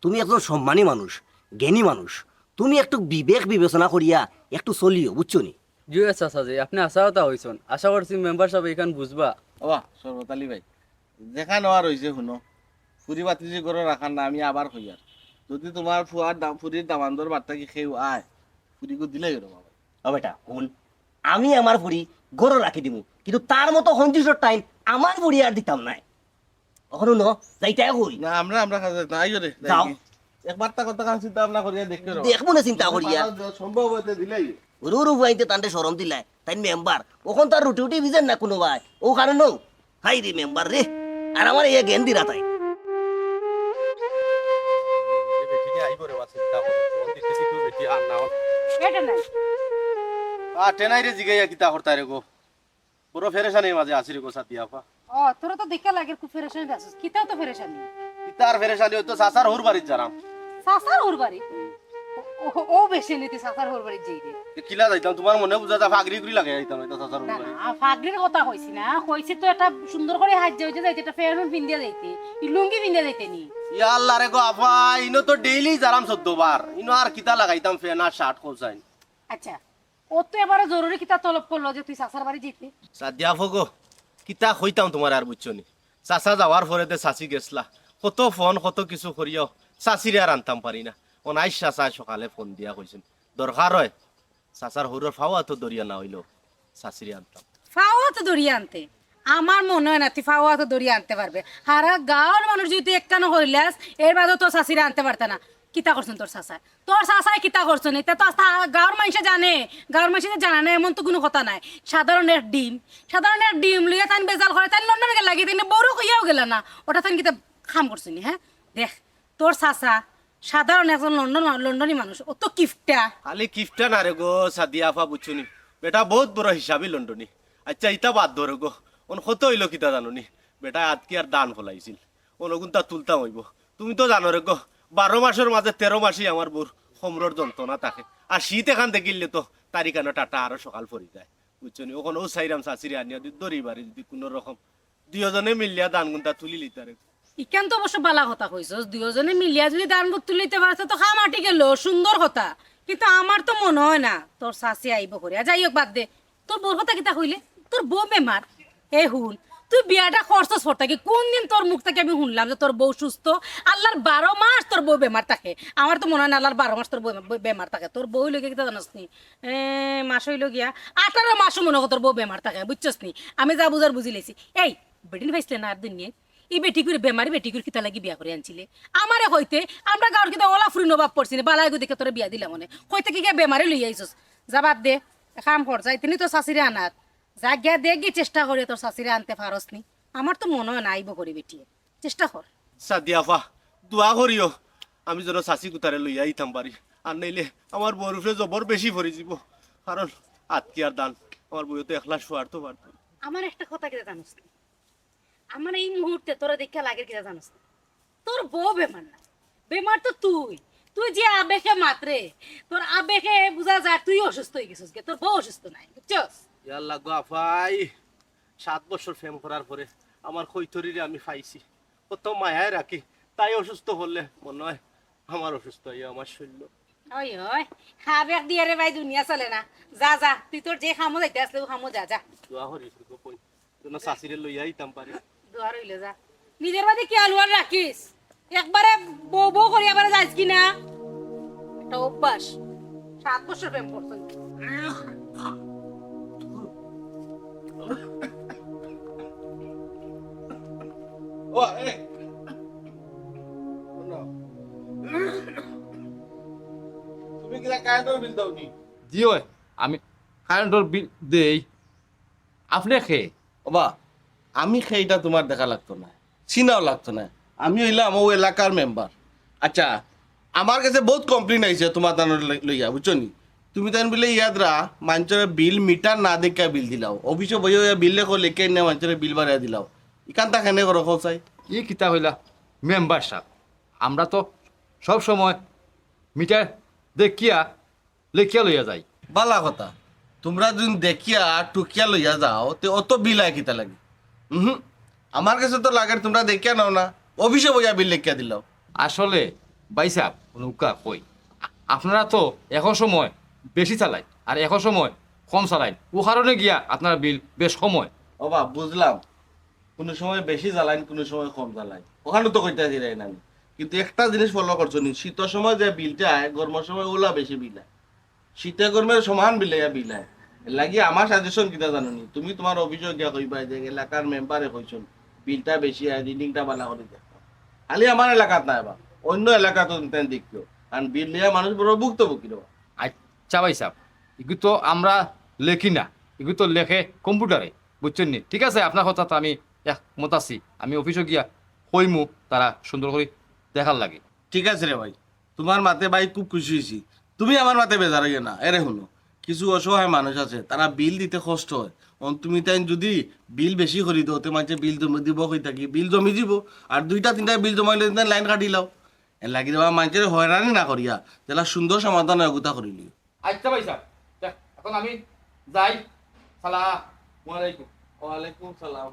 তুমি একজন সম্মানী মানুষ, জ্ঞানী মানুষ, তুমি একটু বিবেক বিবেচনা করিয়া একটু চলিও, বুঝছো নি? জি অয় চাচাজি, আপনে হাছা কথা কইছইন। আশা করছি মেম্বার সাব ইখান বুঝবা। ও বা শরবত আলী ভাই, যেখান অওয়ার অইছে হুনো, ফুরি বাতিজি গড় রাখার না, আমি আবার কইয়ার, যদি তোমার ফুয়ার দাম, ফুরির দামান্দর বাড়ি থাকি কেউ আয়, ফুরিগু দিলাইও রে বাবা। ও বেটা, হুন, আমি আমার ফুরি গড় রাখি দিমু, কিন্তু তার মতো খঞ্জিসর টাইন আমার ফুরি আর দিতাম নায়। অখন হুনো, যাইতায় কই? না, আমরা, আমরা কাজে যাইতাম, আইও রে, যাও। যাই। একবার তা কথা কান চিন্তা ভাবনা করিয়া দেখতে রও। দেখমু না চিন্তা করিয়া। সম্ভব অইতে দিলাই। হুরু হুরু ফুয়াইন্তে তানরে শরম দিলায়, তাইন মেম্বার। অখন তার রুটি উটি ভিজের না কুনুবায়। অউ কারণেউ। হায় রে মেম্বার রে, আর আমারে ইয়া জ্ঞান দিরা তাই। এ বেটি নি আইবো রে বা, চিন্তা করো। ফোন দিতে দিতে বেটি আর না অয়। এটা নাই। আ, টেনাইরে জিগাইয়া কিতা করতায় রে গো? বড় পেরেশানির মাঝে আছি রে গো, সাদিয়া আফা। ও, তোরা তো দেখিয়া লাগের খুব পেরেশানিত আছস। কিতা অতো পেরেশানি? কিতার পেরেশানি? অউ তো চাচার হউর বাড়িত যারাম। চাচার হউর বাড়ি? ও, ও, ও বেশি নীতি চাচার হউর বাড়িত যাইরে। এ কিলা যাইতাম? তোমার মনে বুঝা যায়, ফাগড়ি গুড়ি লাগাই যাইতাম, অইতো চাচার হউর না, বাড়ি। না, ফাগড়ির কথা কইছি না। কইছি তো একটা সুন্দর করি হাইজ্জা অইতে যাইতে, একটা প্যান্ট পিন্দিয়া যাইতে, ই লুঙ্গি পিন্দিয়া যাইতে নি। ইয়া আল্লাহ রে গো আফা, ইনো তো ডেইলি যারাম চৌদ্দ বার। ইনো আর কিতা লাগাইতাম, প্যান্ট আর শার্ট কও চাইন। আচ্ছা, অতো এবারে জরুরি কিতা তলব পড়লো যে তুই চাচার বাড়ি যাইতে? সাদিয়া আফা গো, কিতা কইতাম তোমারে আর বুঝছো নি? চাচা যাওয়ার পরে তে চাচি গেছলা, কত ফোন কত কিছু করিয়াও চাচিরে আর আনতাম পারি না। অনাইস চাচায় সকালে ফোন দিয়া কইছইন, দরকার অয় চাচার হউরর ফাও আতো ধরিয়া না অইলেও চাচিরে আনতাম। ফাও আতো ধরিয়া আনতে? আমার মনো অয় না তুই ফাও আতো ধরিয়া আনতে পারবে। হারা গাউর মানুষ যদি তুই একখানো কইলাস, এর বাদেও তোর চাচিরে আনতে পারতা না। কিতা করছইন তোর চাচায়? তোর চাচায় কিতা করছইন? ইতা তো আস্তা গাউর মানষে জানে, গাউর মানষে যে জানে না এমন তো কুনু কথা নায়। সাধারণ এক ডিম, সাধারণ এক ডিম লইয়া তাইন বেজাল করে, তাইন লন্ডন গেলা গি, তাইন বউরে কইয়াও গেলা না, অটা তাইন কিতা কাম করছইন, হে? দেখ, তোর চাচা সাধারণ একজন লন্ডন মা-, লন্ডনি মানুষ, অতো কিপটা। খালি কিপটা না রে গো, সাদিয়া আফা বুঝছো নি, বেটা বউত বড় হিসাবি লন্ডনি। আচ্ছা, ইতা বাদ দেও রে গো, অন কত অইলো কিতা জানো নি? বেটায় আতকিয়ার ধান ফলাইছিল, অন অগুনতা তুলতাম অইবো। তুমি তো জানো রে গো, বারো মাসর মাঝে তেরো মাসই আমার বউর কোমরর যন্ত্রণা থাকে, আর শীত এখান দেখিলে তো তারিখানো টাটা আরো সকাল পড়ি যায়, বুঝছো নি? অখন অউ চাইরাম চাচিরে আনিয়া দি-, দড়ি বাড়ি যদি কুনু রকম দুইওজনে মিলিয়া ধান গুনতা তুলি লিতারে। ইখান তো অবশ্য বালা কথা কইছস, দুইওজনে মিলিয়া যদি ধান গুন তুলিতে পারস তো কাম আটি গেল, সুন্দর কথা। কিন্তু আমার তো মনো অয় না তোর চাচি আইবো করিয়া। যাই হোক, বাদ দে, তোর বউর কথা কিতা কইলে? তোর বউ বেমার? এ হুন, তুই বিয়াটা করছস পর থাকি, কোন দিন তোর মুখ থাকি আমি হুনলাম যে তোর বউ সুস্থ? আল্লার বারো মাস তোর বউ বেমার থাকে। আমার তো মনে অয় না আল্লার বারো মাস তোর বউ বে-, বেমার থাকে। তোর বউ অইলো গিয়া কিতা জানোস নি? এ, মাস অইলো গিয়া আঠারো মাসও মনে অয় তোর বউ বেমার থাকে, বুঝছস নি? আমি যা বুঝার বুঝিলাইছি। এই, বেটিন পাইছলে না আর দুনিয়াত? ই বেটিগুরে, বেমারি বেটিগুর কিতা লাগি বিয়া করি আনছিলে? আমারে কইতে, আমরা গাউর কিতা অলা ফুরি নবাব পড়ছি নি, বালা এগু দেখি তোরে বিয়া দিলাম অনে। কইতে কি গিয়া বেমারি লইয়া আইছস? যা বাদ দে, কাম কর, যাইতে নি তোর চাচিরে আনাত। যা গিয়া দেখ গি, চেষ্টা করি তোর চাচিরে আনতে পারস নি। আমার তো মনে অয় না আইবো করি বেটিয়ে। চেষ্টা কর। সাদিয়া আফা, দোয়া করিও, আমি যেন চাচি কুতারে লইয়া আইতাম পারি, আর নাইলে আমার বউর উপরে জবর বেশি পড়ি যিবো। কারণ আত্তি আর দান, আমার বউয়ে তো একলা শুয়ার তো পারতো না। আমার একটা কথা কিতা জানোস নি? আমার এই মুহূর্তে তোরে দেখিয়া লাগের কিতা জানোস নি? তোর বউ বেমার না, বেমার তো তুই। তুই যে আবেগে মাতরে, তোর আবেগে বুঝা যায় তুই অসুস্থ অই গেছস গি, তোর বউ অসুস্থ নায়, বুঝছস? ইয়াল্লা গো আফাই, সাত বছর প্রেম করার পরে আমার কৈতরিরে আমি পাইছি, কত মায়ায় রাখি, তাই অসুস্থ অইলে মনে অয় আমার অসুস্থ অইয়া আমার শরীর। ওই, ওই, আবেগ দিয়া রে ভাই দুনিয়া চলে না। যা, যা, তুই তোর যে কামো যাইতে আছলে, অউ কামো যা, যা। দোয়া করি, কই, যেন চাচিরে লইয়া আইতাম পারি। দোয়া রইল, যা। নিজর বাদে খিয়াল রাখিস। একবারে বউ বউ করি আবার যাইস কি না? একটা অভ্যাস। সাত বছর প্রেম করছস। ও, এই। শোনো। তুমি কিতা কারেন্টর বিল দেও নি? জি অয়, আমি কারেন্টর বিল দেই। আপনে কে? ওবা, আমি কে ইটা তুমার দেখা লাগতো না, চিনাও লাগতো না। আমি অইলাম অউ এলাকার মেম্বার। আচ্ছা, আমার গেছে বউত complain আইছে তুমার তানরে লই-, লইয়া, বুঝছো নি? তুমি তাইন বুলে ইয়াদরা মানষরে বিল মিটার না দেখিয়া বিল দিলাও, অফিসো বইয়া অইয়া বিল লেখো, লেখিয়া আনিয়া মানষরে বিল বাড়াইয়া দিলাও। ইখানতা কেনে করো কও চাই? ই কিতা কইলা মেম্বার সাব? আমরা তো সব সময় মিটার দেখিয়া লেখিয়া লইয়া যাই। বালা কথা, তুমরা যুদি দেখিয়া টুকিয়া লইয়া যাও, তে অত বিল আয় কিতা লাগি? উহুম, আমার গেছে তো লাগের তুমরা দেখিয়া নেও না, অফিসো বইয়া বিল লেখিয়া দিলাও। আসলে ভাইসাব, নৌকা কই, আ-, আপনারা তো এক সময় বেশি চালাইন আর এক সময় কম চালাইন, অউ কারণে গিয়া আপনারার বিল বেশ কম অয়। ওবা, বুঝলাম, কুনু সময় বেশি চালাইন, কুনু সময় কম চালাইন, অখানও তো কইতাছিরায় না নি। কিন্তু একটা জিনিস follow করছো নি, শীতর সময় যে বিলটা আয়, গরমর সময় অউলা বেশি বিল আয়। শীতে গরমে সমান বিল আয়, বিল আয়। এরলাগি আমার suggestion কিতা জানো নি? তুমি তুমার অফিসো গিয়া কইবায় যে এলাকার মেম্বারে কইছইন, বিলটা বেশি আয়, readingটা বালা করি দেখো। খালি আমার এলাকাত নায় বা, অইন্য এলাকাত তুমি তাইন দেখিও। কারণ বিল লইয়া মানুষ বড় ভুক্তভোগী রে বা। আচ্ছা ভাইসাব, ইগু তো আমরা লেখি না, ইগু তো লেখে কম্পিউটারে, বুঝছইন নি? ঠিক আছে, আপনার কথাত আমি একমত আছি। আমি অফিসো গিয়া কইমু তারা সুন্দর করি দেখার লাগি। ঠিক আছে রে ভাই, তুমার মাতে ভাই খুব খুশি অইছি। তুমি আমার মাতে বেজার অইও না। এরে হুনো, কিছু অসহায় মানুষ আছে, তারা বিল দিতে কষ্ট অয়। অন তুমি তাইন যুদি বিল বেশি করি দেও, তে মানষে বিল জমি দিবো কই থাকি, বিল জমি যিবো। আর দুইটা তিনটা বিল জমাইলে তাইন লাইন কাটিলাও। এরলাগি রে বা মানষরে হয়রানি না করিয়া, যেলা সুন্দর সমাধান অয়, অগুতা করিলিও। আচ্ছা ভাইসাব, যাক, এখন আমি যাই। সালামু আলাইকুম। ওয়ালাইকুম সালাম।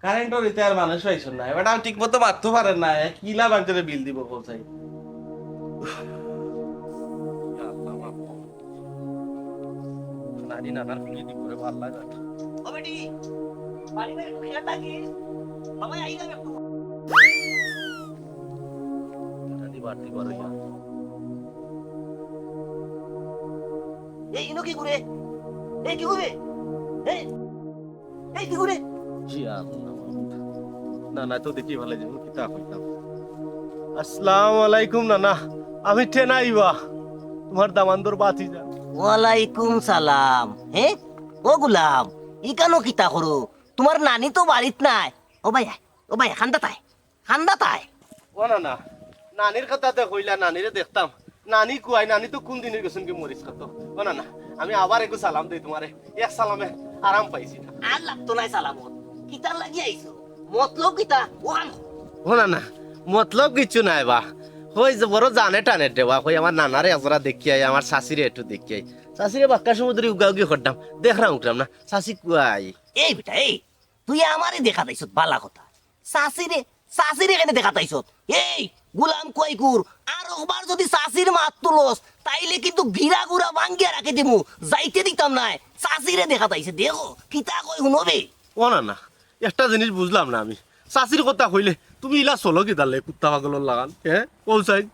কারেন্টর ইতার মানুষ পাইছইন না, এবার ঠিক মতো মাততো পারের না, কিলা মানষরে বিল দিবো কও চাই। নানি নানার ফোনে দিব রে, ভালা লাগে না। ও বেটি, বাড়ি বাড়ি একটু খেয়াল থাকিস। বাবা, আই যাবে একটু। নানি বাড়তি বড় ইয়া। এই, ইনো কিগু রে? এই কিগু রে? এই, এই কিগু রে? জি, আর না, না, তো দেখি ভালা যাইবো, কিতা কইতাম। আসসালামু আলাইকুম নানা, আমি টেনা আইবা, তুমার দামান্দর ভাতিজা। ওয়ালাইকুম সালাম। হে? ও গুলাম, ইকানো কিতা করো? তুমার নানি তো বাড়িত নাই। ও ভাই, ও ভাই, কান্দাত আয়। কান্দাত আয়। ও নানা, নানির কথা তে কইলা, নানিরে দেখতাম। নানি কুয়াই, নানি তো কুন দিনর গেছইন গি মরিচ খাতো। ও নানা, আমি আবার একটু সালাম দেই তুমারে। এক সালামে আরাম পাইছি না। আর লাগতো নায় সালামত। কিতার লাগি আইছো? মতলব কিতা? অখান ক। ও নানা, মতলব কিচ্ছু নাই বা। কই যে বড় জানে টানে দেওয়া, কই আমার নানারে একজরা দেখিয়া আই, আমার চাচিরে একটু দেখিয়া আই। চাচিরে বাক্কা সমুদ্রে উগাউগি করতাম, দেখরাম উঠরাম না। চাচি কুয়াই? এই বেটা, এই, তুই আমারে দেখাত আইছত বালা কথা। চাচিরে, চাচিরে কেনে দেখাত আইছত? এই, গুলাম কুয়াইকুর, আর একবার যুদি চাচির মাত তুলস, তাইলে কিন্তু গিরা গুরা ভাঙ্গিয়া রাখি দিমু, যাইতে দিতাম নায়। চাচিরে দেখা যাইছে, দেখো, কিতা কই হুনবে। ও না না, একটা জিনিস বুঝলাম না আমি। চাচির কথা কইলে তুমি ইলা চলো কিতার লাগি, কুত্তা পাগলর লাখান, হে? কও চাইন,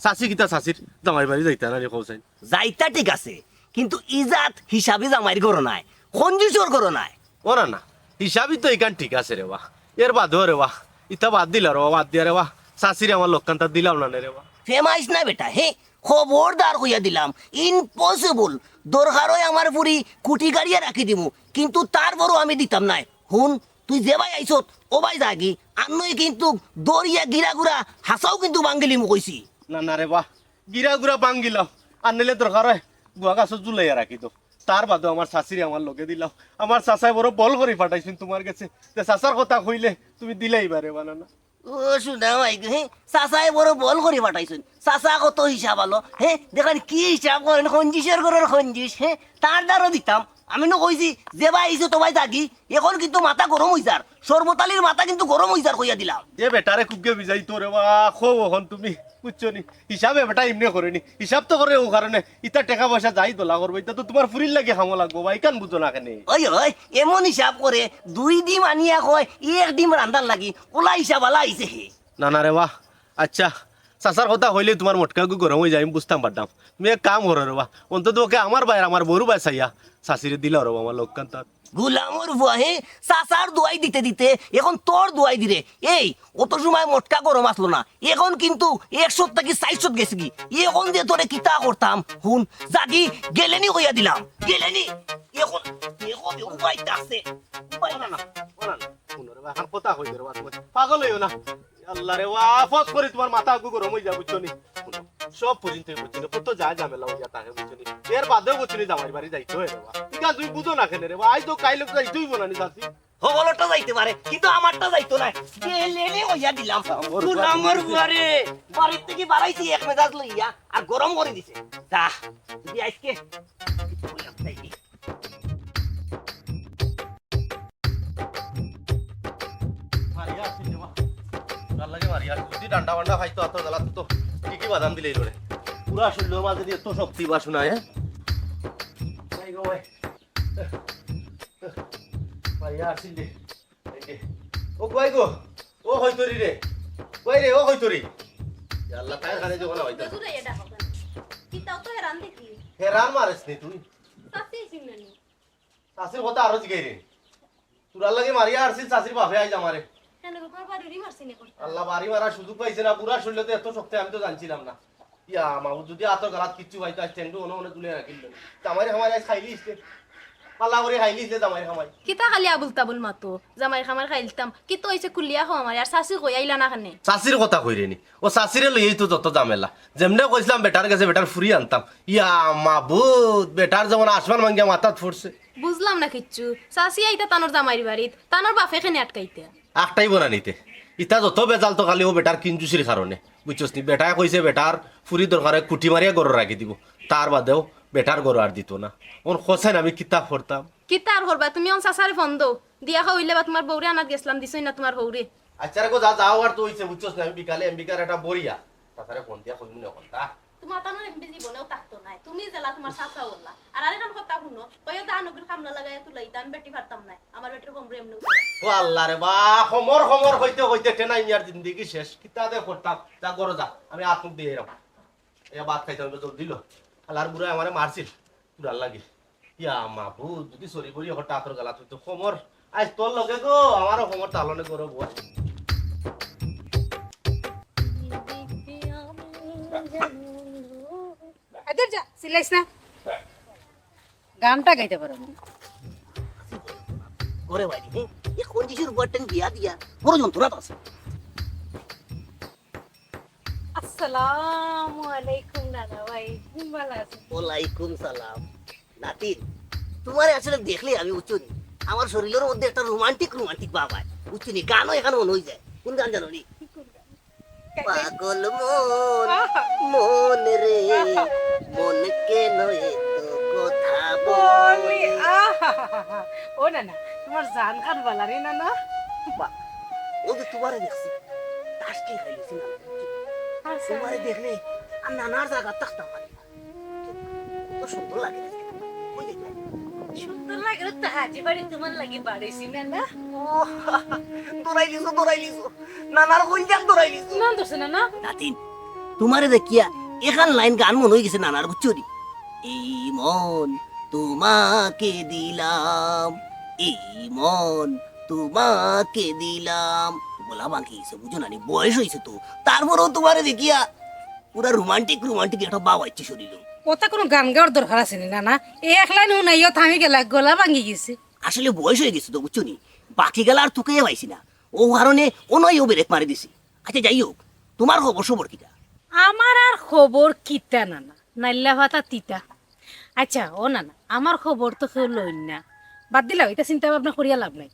চাচি কিতা চাচির জামাইর বাড়ি যাইতা না নি, কও চাইন? যাইতা ঠিক আছে, কিন্তু ইজাত হিসাবি জামাইর ঘরো নায়, কঞ্জুসর ঘরো নায়। ও না না, হিসাবি তো ইখান ঠিক আছে রে বা, এর বাদেও রে বা, ইতা বাদ দিলা রে বা, বাদ দিয়া রে বা, চাচিরে আমার লগে কান্তা দিলাও না নে রে বা। ফেমাইস না বেটা, হে? খবরদার কইয়া দিলাম, impossible। দরকার অয় আমার ফুরি কুটি গাড়িয়া রাখি দিমু, কিন্তু তার বড় আমি দিতাম নায়। হুন, তুই যেবায় আইছত, ওবায় যাগি, আর নয় কিন্তু দরিয়া গিরা গুরা হাছাউ কিন্তু ভাঙ্গিলিমু কইছি। না, না রে বা, গিরা গুরা ভাঙ্গিলাও, আর নাইলে দরকার অয় গুয়া গাছত ঝুলাইয়া রাখি দেও। তার বাদেও আমার চাচিরে আমার লগে দিলাও, আমার চাচায় বড় বল করি পাঠাইছইন তুমার গেছে, তে চাচার কথা কইলে তুমি দিলাইবা রে বা না না। ও শুনা মাই গো, হে, চাচায় বড় বল করি পাঠাইছইন। চাচা কত হিসাব আলো, হে, দেখইন কি হিসাব করইন, কঞ্জুসর ঘরর কঞ্জুস, হে, তার দ্বারও দিতাম। আমি নু কইছি, যেবায় আইছত ওবায় যাগি, এখন কিন্তু মাথা গরম অইযার, শরবত আলীর মাথা কিন্তু গরম অইযার কইয়া দিলাম। যে বেটারে কুগে বিজাইতো রে বা, কও অখন তুমি, বুঝছো নি? হিসাবে বেটা ইমনে করে নি, হিসাব তো করে অউ কারণে, ইতা টেকা পয়সা যাই দলা করবো, ইতা তো তুমার ফুরির লাগি কামো লাগবো বা, ইখান বুঝো না কেনে? ওই, ওই, এমন হিসাব করে, দুই ডিম আনিয়া কয়, এক ডিম রান্দার লাগি, ওলা হিসাব আলা আইছে হে। না, না রে বা, আচ্ছা, চাচার কথা কইলে তুমার মটকাগু গরম অইযায়, আমি বুঝতাম পারতাম। তুমি এক কাম করো রে বা, অন্তত ওকে আমার ভাইর, আমার বড় ভাই চাইয়া, চাচিরে দিলাও রে বা, আমার লগে কান্তা। গুলামর ফুয়া হে, চাচার দুয়াই দিতে দিতে এখন তোর দুয়াই দিরে। এই, অত সময় মটকা গরম আছলো না, এখন কিন্তু একশো থাকি চাইরশো গেছেগি। এখন যে তোরে কিতা করতাম, হুন, যাগি, গেলেনি কইয়া দিলাম, গেলেনি। এখন, এখন, উপায় থাকছে, উপায় না, না, না, না, হুনো রে বা, এখন কথা কই দে রে বা, তুমি পাগল অইও না। আল্লাহ রে বা, ফস করি তুমার মাথাগু গরম অইযায়, বুঝছো নি? হুনো, সব পর্যন্ত বুঝছো নি, কত যায় ঝামেলা অইয়া থাকে, বুঝছো নি? এর বাদেও বুঝছো নি, জামাইর বাড়ি যাইতে অয় রে বা। ঠিক আছে, তুমি বুঝো না কেনে রে বা, আইজ তো কাইল তো যাইতে অইবো না নি, চাচি? হবলটা যাইতে পারে, কিন্তু আমারটা যাইতো নায়। গেলেনি কইয়া দিলাম। আমার গুলামর ফুয়া রে, বাড়ির থাকি বারাইছি এক মেজাজ লইয়া, আর গরম করি দিছে। যা, যদি আইজকে মারিয়া আছিল রে বা। তার লাগি মারিয়া আছিল। যদি ডান্ডা বান্ডা খাইতো, আতর গালাত তো কি কি বাদাম দিলে এই করে। পুরা শরীরর মাঝে দিয়ে এত শক্তি বা শোনা, হ্যাঁ? ভাই গো ভাই। মারিয়া আছিল রে। এই যে। ও কই গো? ও হইতরি রে। কই রে, ও হইতরি। ইয়া আল্লাহ, তাই খানে যখন হইতো। দূরে এটা হবে না। কিতাও তো হেরান দেখি। হেরান মারেছ নি তুই? চাচি চিনলে নি। চাচির কথা আরো জিগাই রে। তোরার লাগি মারিয়া আরছিল চাচির বাপে আইজ আমারে। কেন গো, তোমার বাড়ি উড়ি মারছি নি করতে? আল্লাহ, বাড়ি মারার সুযোগ পাইছে না, বুড়া শরীরে তো এত শক্তি আমি তো জানছিলাম না। ইয়া মাবুদ, যদি আতর গালাত কিচ্ছু পাইতো, আইজ টেন্ডু অনে অনে তুলে রাখিল। জামাইর খামাই আইজ খাইলিস রে। পাল্লা করে খাইলিস রে জামাইর খামাই। কিতা খালি আবুল তাবুল মাতো? জামাইর খামাই খাইলতাম। কিতা অইছে খুলিয়া কও আমারে, আর চাচি কই আইলা না কেনে? চাচির কথা কইরে নি। ও চাচিরে লইয়াই তো যত ঝামেলা। যেমনে কইছিলাম বেটার গেছে বেটার ফুরি আনতাম। ইয়া মাবুদ, বেটার যেমন আসমান ভাঙ্গিয়া মাথাত পড়ছে। বুঝলাম না কিচ্ছু। চাচি আইতা তানর জামাইর বাড়িত, তানর বাপে কেনে আটকাইতা? আটকাইবো না নি তে। ইতা যত বেজাল তো খালি ও বেটার কিঞ্জুসির কারণে। বুঝছস নি? বেটায় কইছে বেটার ফুরি দরকারে কুটি মারিয়া ঘরো রাখি দিবো। তার বাদেও বেটার ঘরো আর দিতো না। অন কও চাইন আমি কিতা করতাম? কিতা আর করবা? তুমি অন চাচারে ফোন দেও। দিয়া কও অইলে বা তুমার বউরে আনাত গেছলাম, দিছইন না তুমার হউরে। আচ্ছা রে গো, যা, যাও আর তো অইছে, বুঝছস নি? আমি বিকালে এমবিকার একটা বরিয়া। চাচারে ফোন দিয়া কইমু নে কথা। তুমার তানোর এমবি জীবনেও থাকতো নায়। তুমি যেলা তুমার চাচা অলা। আর আরেকখান কথা হুনো, কইও দা নবীর কামলা লাগাইয়া তুলাইতা, আমি বেটি পারতাম নায়। আমার বেটির কোমরে এমনেও ধরে। ও আল্লাহ রে বা, কোমর কোমর কইতে কইতে টেনা মিয়ার জিন্দেগি শেষ। কিতা যে করতাম, যা ঘরো যা, আমি আত মুখ ধুইয়া আইরাম। এ ভাত খাইতাম, জলদি ল। আল্লাহর বুড়ায় আমারে মারছিল, তোরার লাগি। ইয়া মাবুদ, যদি সরি বলি হঠাৎ আতর গালাত অইতো কোমর। আইজ তোর লগে গো, আমারও কোমর তালনে গরম অয়। আদর যা, চিল্লাইস না। গানটা গাইতে পারো না। ঘরে বাইরে, হ্যাঁ? এ কোন শিশুর বুয়ার টেন বিয়া দিয়া বড় যন্ত্রণাত আছে। আসসালামু আলাইকুম নানা ভাই, ভালা আছইন? ওয়ালাইকুম সালাম। নাতিন, তুমারে আসলে দেখলে আমি, বুঝছো নি, আমার শরীরর মধ্যে একটা রোমান্টিক রোমান্টিক ভাব অয়, বুঝছো নি? গানও এখান মনে অইযায়। কোন গান জানো নি? কোন গান? পাগল মন, আহা। মন রে, আহা। মন কেন এত কথা বলে? বলে, আহা। ও নানা, তুমার জান খান ভালা রে নানা। বা, ও যে তুমারে দেখছি, তাস কি খাইলিছি না? আচ্ছা। তুমারে দেখলে আর নানার জাগাত থাকতাম পারি না। সুন্দর লাগে। ওই যে, সুন্দর লাগে তো, হাজি বাড়ি তোমার লাগি বাড়াইছি না, না? ও, ধরাই লিছো, ধরাই লিছো। নানার কইলজাত ধরাই লিছো। না ধরছে না, না? নাতিন, তোমারে দেখিয়া এখান লাইন গান মনে হয়ে গেছে নানার, বুঝছো নি? এই মন তোমাকে দিলাম, এই মন তোমাকে দিলাম। গলা ভাঙি গেছে, বুঝো না নি? বয়স হয়েছে তো। তারপরেও তোমারে দেখিয়া পুরা রোমান্টিক রোমান্টিক একটা ভাব আইছে শরীরে। ওটা কোনো গান গাওয়ার দরকার আছে নি, না, না? এই এক লাইন হুনাইও থামি গেলা, গলা ভাঙি গেছে। আসলে বয়স হয়ে গেছে তো, বুঝছো নি? বাকি গেলা আর তুকাইয়া পাইছি না, ও কারণে অনয় ও ব্রেক মারি দিছি। আচ্ছা, যাই হোক, তোমার খবর সবর কিতা? আমার আর খবর কিতা, না, না? নাইলা ফাতা তিতা। আচ্ছা, ও না, না, আমার খবর তো কেউ লইন না। বাদ দিলাও, এটা চিন্তা ভাবনা করিয়া লাভ নাই।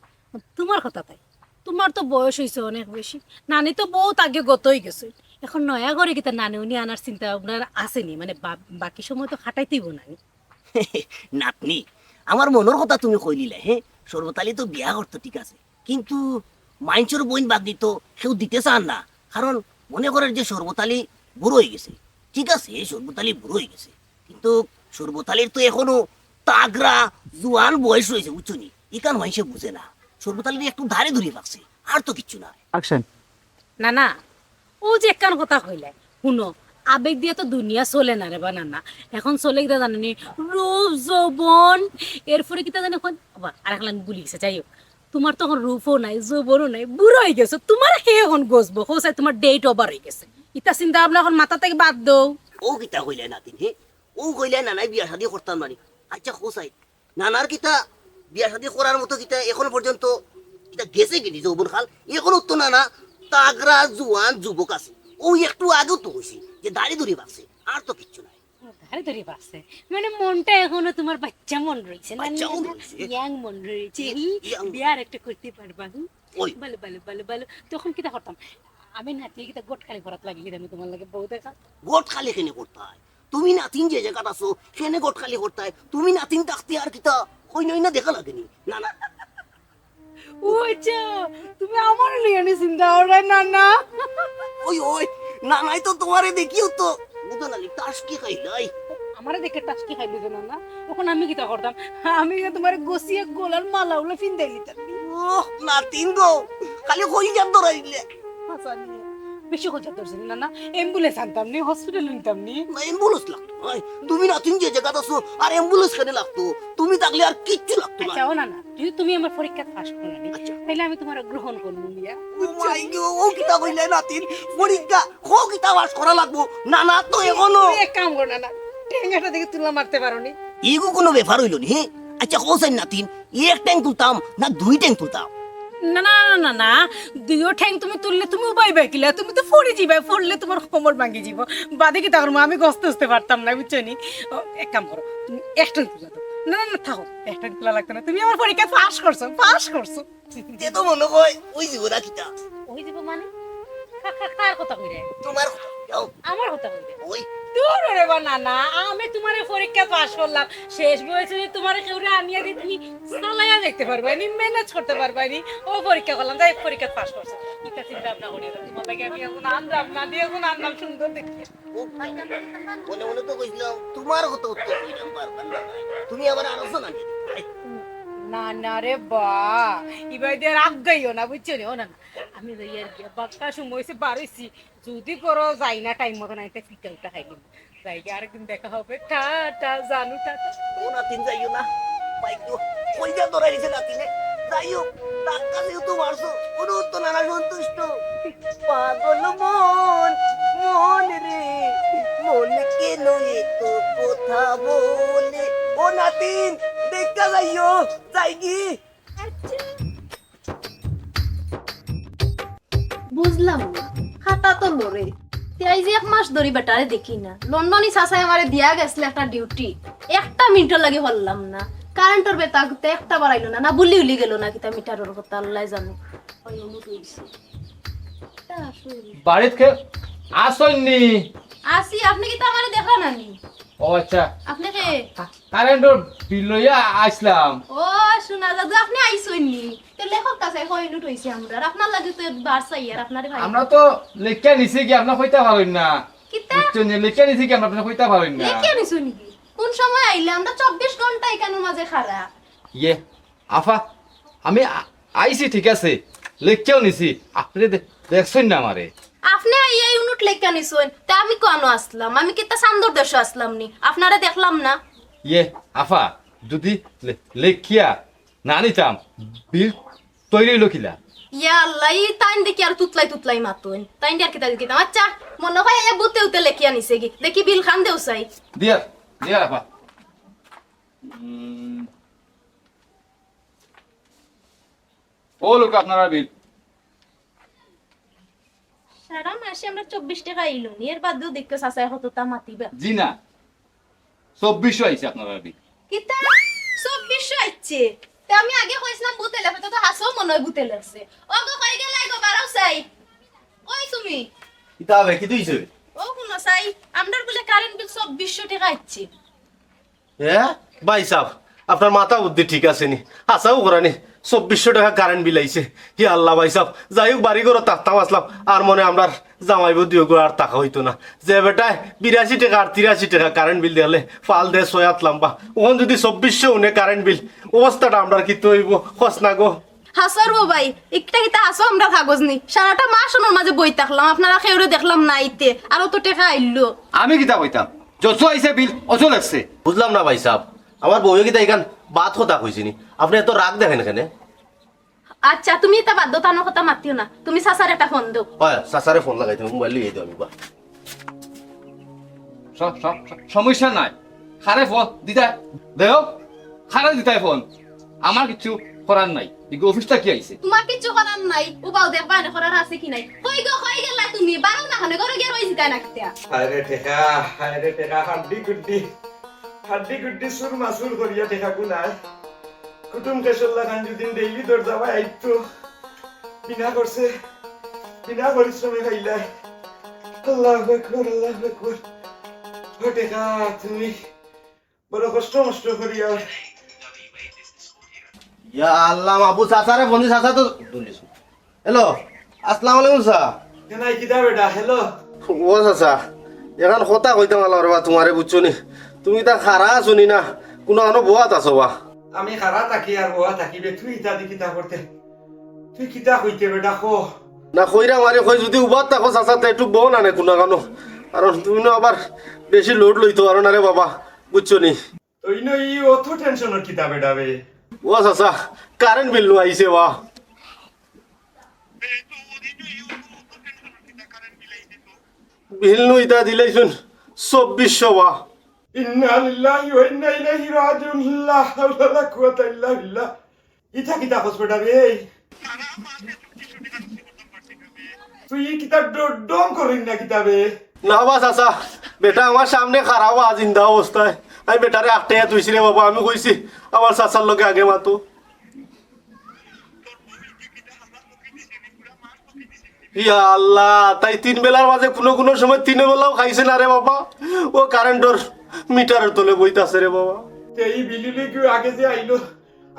তোমার কথা তাই, তোমার তো বয়স হইছে অনেক বেশি। নানি তো বহুত আগে গত হয়ে গেছে। এখন নয়া করে কিতা নানি উনি আনার চিন্তা ভাবনা আছে নি? মানে বা-, বাকি সময় তো খাটাইতেইব নানি। নাতনি, আমার মনের কথা তুমি কইলিলে, হ্যাঁ, সর্বতালি তো বিয়া করতো, ঠিক আছে, কিন্তু মাইনষর বইন বাগনি তো কেউ দিতে চান না। কারণ মনে করের যে সর্বতালি বুড়ো হয়ে গেছে, ঠিক আছে, সর্বতালি বুড়ো হয়ে গেছে, কিন্তু সর্বতালির তো এখনো তাগড়া জুয়ান বয়স রয়েছে, বুঝছো নি? ইখান মাইনষে বুঝে না। সর্বতালির একটু ধারে ধরে রাখছে, আর তো কিচ্ছু না। অ্যাকশন। না, না, ও যে একখান কথা কইলে, হুনো, আবেগ দিয়া তো দুনিয়া চলে না রে বা, না, না। এখন চলে কিতা জানো নি? রূপ, যৌবন, এরপরে কিতা জানি এখন, বাবা, আর এক লাইন ভুলি গেছে, যাই হোক। তোমার তো এখন রূপও নাই, যৌবনও নাই, বুড়া হয়ে গেছো। তোমার হে এখন গজবো, হোসাই তোমার ডেট ওভার হয়ে গেছে। ইতা চিন্তা ভাবনা এখন মাথা থেকে বাদ দাও। ও কিতা কইলে নাতিন, হে? ও কইলে নানায় বিয়া শাদি করতাম নানি। আচ্ছা, হোসাই, নানার কিতা বিয়া শাদি করার মতো কিতা এখন পর্যন্ত কিতা গেছে কিনি যৌবন কাল? এখনো তো নানা তাগড়া জুয়ান যুবক আছে। ও একটু আগেও তো কইছি যে দাড়ি ধরি বাঁচছে, আর তো কিচ্ছু নাই। ধারে ধরে বাসছে, মানে মনটা এখনো তোমার বাচ্চা মন রয়েছে না? বাচ্চা মন রয়েছে। ইয়াং মন রয়েছে। ই-, হুম? ইয়াং। বিয়ার একটা করতে পারবা, হুম? ওই। ভালো, ভালো, ভালো, ভালো। তখন কিতা করতাম? আমি নাতি কিতা গোট খালি করাত লাগি, আমি তোমার লাগে বউ দেখা। গোট খালি কেনে করতায়? তুমি নাতিন যে জায়গাত আছো, কেনে গোট খালি করতায়? তুমি নাতিন থাকতে আর কিতা কই নই না দেখা লাগেনি? না, না। ও আচ্ছা, তুমি আমার লিয়ানি চিন্তা করো না, না? ওই, ওই, নানায় তো তোমারে দেখিও তো বুঝো না নি, টাস কি খাইলাই। আমারে দেখে টাস কি খাইলো যে, না, না? তখন আমি কিতা করতাম? আমি যে তোমার গছিয়ে গলার মালা উলা ফিন্দাই নিতাম। ও, নাতিন গো, খালি কইলজাত ধরাই দিলে। হাছা নি। বেশি কইলজাত ধরছে নি, না, না? অ্যাম্বুলেন্স আনতাম নি, হসপিটাল নিতাম নি। না, অ্যাম্বুলেন্স লাগতো। ওই, তুমি নাতিন যে জায়গাত আছো, আর অ্যাম্বুলেন্স কেনে লাগতো? তুমি থাকলে আর কিচ্ছু লাগতো না। আচ্ছা, ও না, না, যদি তুমি আমার পরীক্ষা পাস করো না নি, আচ্ছা। তাহলে আমি তোমার গ্রহণ করবো, ইয়া। ও মাই গো, ও কিতা কইলে নাতিন? পরীক্ষা, ও কিতা পাস করা লাগবো? না, না, তো এখনো। তুমি এক কাম করো না, না, ঠেঙ্গাটা দেখে তুলা মারতে পারো নি। এগু কোনো ব্যাপার হইল নি, হ্যাঁ? আচ্ছা, হোসেন নাতিন, এক ঠ্যাং তুলতাম না দুই ঠ্যাং তুলতাম? না, না, না, না, না, দুইও ঠ্যাং তুমি তুললে তুমি উবাইবা কিলা? তুমি তো পড়ি যিবায়, পড়লে তোমার কোমর ভাঙি যিবো। বাদে কিতা করমু, আমি গস্ত উঠতে পারতাম না, বুঝছো নি? ও, এক কাম করো, তুমি এক ঠ্যাং তুলা দাও। না, না, না, থাকো, এক ঠ্যাং তুলা লাগতো না। তুমি আমার পরীক্ষা পাস করছো, পাস করছো। তে তো মনে হয় ওই জীবন আর কিতা। ওই দিব মানে? কা-, কা-, কার কথা কইরে? তোমার কথা যাও। আমার কথা কইরে? ওই দূর রে বা, না, না, আমি তোমার এই পরীক্ষা পাস করলাম, শেষ বয়সে যে তোমার কেউরে আনিয়া দিয়ে তুমি চালাইয়া দেখতে পারবায় নি, ম্যানেজ করতে পারবায় নি, ও পরীক্ষা করলাম, যাই হোক, পরীক্ষা পাস করছো। ইটা চিন্তা ভাবনা করি না, তোমার লাগে আমি এখন আনলাম না, দিয়ে এখন আনলাম সুন্দর দেখে। ও, মনে মনে তো কইছিলাম তোমার কথা উত্তর কইলাম পারবার না। তুমি আবার আরো শোনা নি। না, না রে বা, ইবাই দিয়ে রাগ গাইও না, বুঝছো নি? ও না, না, আমি যাই আর কি, বাক্কা সময় হইছে, বার হইছি, যদি করো যাই না টাইম মতো, না একটা ফিটা উঠা খাই দিবো। যাই গিয়া, আরেকদিন দেখা হবে, টাটা জানু, টাটা। ও নাতিন যাইও না। ভাই গো, কইজা ধরাই দিছে নাতিনে। যাই হোক, ধাক্কা যেহেতু মারছো, কোনো তো নানা সন্তুষ্ট। পাগল মন, মন রে, মন কেন এত কথা বলে? ও নাতিন, দেখা যাইও, যাই কি? বুঝলাম না, খাটা তো লড়ে। তে আইজ এক মাস ধরি বেটারে দেখি না। লন্ডনি চাচায় আমারে দিয়া গেছলে একটা ডিউটি, একটা মিনিটর লাগি হরলাম না। কারেন্টর বেতা গুতে একটা বাড়াইলো না, না বুলি উলি গেল না কিতা মিটারর কথা আল্লায় জানো। ওই অমুক হইছে। তা আসলে বাড়িত কে আছইন নি? আসি, আপনি কিতা আমারে দেখরা না নি? ও আচ্ছা, আপনি কে? কারেন্টর বিল লইয়া আইছলাম। ও, সোনা দাদু, আপনি আইছইন নি? তে লেখক কাছে কই লুট হইছে আমরা। আর আপনার লাগি তো বার চাই আর আপনারে ভাই। আমরা তো লেখিয়া নিছি কি, আপনি কইতা পারইন না। কিতা? বুঝছেন নি? লেখিয়া নিছি কি, আপনি কইতা পারইন না। লেখিয়া নিছো নাকি? কোন সময় আইলে? আমরা চব্বিশ ঘন্টা ইখানর মাঝে খাড়া। ইয়ে, আফা, আমি আ-, আইছি ঠিক আছে, লেখিয়াও নিছি, আপনে দে-, দেখছইন না আমারে। আপনে আইয়া ইউনিট লেখিয়া নিছইন, তে আমি কুনো আছলাম? আমি কিতা চান্দর দেশো আছলাম নি? আপনারে দেখলাম না। ইয়ে, আফা, যুদি লে-, লেখিয়া না নিতাম, বিল তৈরি অইলো কিলা? ইয়া আল্লাহ, ই তাইন দেখি আর তুতলাই তুতলাই মাতইন। তাইন দি আর কিতা দেখিতাম? আচ্ছা, মনো অয় আইয়া বুতে উতে লেখিয়া নিছে গি। দেখি বিল খান দেও চাই। দিয়া, দিয়া রাখবা। উম, ও লোক, আপনারার বিল। সারা মাসে আমরা চব্বিশ টেকা আইলো নি, এর বাদেও দেখো চাচায় কততা মাতিবা। জি না, চব্বিশশো আইছে আপনারার বিল। কিতা? চব্বিশশো আইছে? তে আমি আগে কইছিলাম বুতে লেখছে, তো হাছাউ মনো অয় বুতে লেখছে। ও গো, কই গেলায় গো, বারাও চাই। কই তুমি? কিতা বে, কিতা অইছে? ও হুনো চাই, আমরার বুলে কারেন্ট বিল চব্বিশশো টেকা আইছে। হ্যাঁ, ভাইসাব, আপনার মাথা বুদ্ধি ঠিক আছে নি? হাছাউ করা নি? চব্বিশশো টেকা কারেন্ট বিল আইছে। হে আল্লাহ ভাইসাব, যাই হউক, বাড়ি ঘরো থাকতাম আছলাম, আর মনে আমরার জামাই বউ দুইওগুর আর থাকা অইতো না। যে বেটায় বিরাশি টেকা আর তিরাশি টেকা কারেন্ট বিল দেখলে ফাল দেয় ছয় আত লাম্বা, অখন যুদি চব্বিশশো হুনে কারেন্ট বিল, অবস্থাটা আমরার কিতা অইবো? কছ না গো। হাছাউ রে ভাই, ইটা কিতা হাছাউ আমরার কাগজ নি? সারাটা মাস অনর মাঝে বই থাকলাম, আপনারা কেউরে দেখলাম না আইতে, আর অত টেকা আইলো। আমি কিতা কইতাম? যত আইছে বিল, অত লেখছে। বুঝলাম না ভাইসাব, আমার বউয়ে কিতা ইখান বাদ কথা কইছে নি? আপনে এত রাগ দেখাইন কেনে? আচ্ছা, তুমি ইতা বাদ দেও, তানর কথা মাতিও না। তুমি চাচারে একটা ফোন দেও। অয়, চাচারে ফোন লাগাইতে, মোবাইল লইয়া দেও আমি বা। স-, স-, স-, সমস্যা নাই, কারে ফোন দিতায় দেও, কারে দিতায় ফোন, আমার কিচ্ছু করার নাই। ইগু অফিস থাকি আইছে। তুমার কিচ্ছু করার নাই, উবাও দেখবা এনে করার আছে কি নাই। কই গো, কই গেলায় তুমি? বারাও না কেনে, ঘরো গিয়া রই যিতায় না কিতা? হায় রে টেকা, হায় রে টেকা, হাড্ডি গুড্ডি, হাড্ডি গুড্ডি চুর মাচুর করিয়া টেকা গুনায়। কুটুম কেশর লাখান যুদি ডেইলি দরজাবায় আইতো, বিনা খরচে, বিনা পরিশ্রমে খাইলায়। আল্লাহু আকবার, আল্লাহু আকবার। ও টেকা, তুমি বড় কষ্ট মষ্ট করিয়া। ইয়া আল্লাহ, মাবুদ, চাচারে ফোন দি, চাচা তো তুলিস। হ্যালো, আসসালামু আলাইকুম চাচা। কেনাই কিতা বেটা? হ্যালো। ও চাচা, এখান কথা কইতাম আল্লাহ রে বা তুমারে, বুঝছো নি? তুমি তা খাড়া আছো নি না, কুনু আনো বওয়াত আছো বা? আমি খাড়া থাকি আর বওয়া থাকি বে, তুই ইতা দি কিতা করতে? তুই কিতা কইতে বেটা, ক। না, কইরাম আরে, কই যুদি উবাত থাকো চাচা, তে একটু বও না নে কুনু কানো। কারণ তুমি না আবার বেশি লোড লইতো পারো না রে বাবা, বুঝছো নি? তুই নু ই অত টেনশনর কিতা বেটা বে? ও চাচা, কারেন্ট বিল নু আইছে বা। বিল নু ইতা দিলাইছুন চব্বিশশো বা। ইন্না লিল্লাহি ওয়া ইন্না ইলাইহি রাজিউন। লা হাওলা ওয়ালা কুওয়াতা ইল্লা বিল্লাহ। ইতা কিতা কস বেটা বে? তুই ই কিতা ড-, ঢং করইন না কিতা বে? না বা চাচা, বেটা আমার সামনে খাড়া বা জিন্দা অবস্থায়। আমি বেটারে আটকাইয়া থইছি রে বাবা, আমি কইছি আমার চাচার লগে আগে মাতো। ইয়া আল্লাহ, তাই তিন বেলার মাঝে কুনু কুনু সময় তিন বেলাও খাইছে না রে বাবা। ও কারেন্টর মিটারর তলে বইতাছে রে বাবা। তে ই বিলুলি কিউ আগে যে আইলো,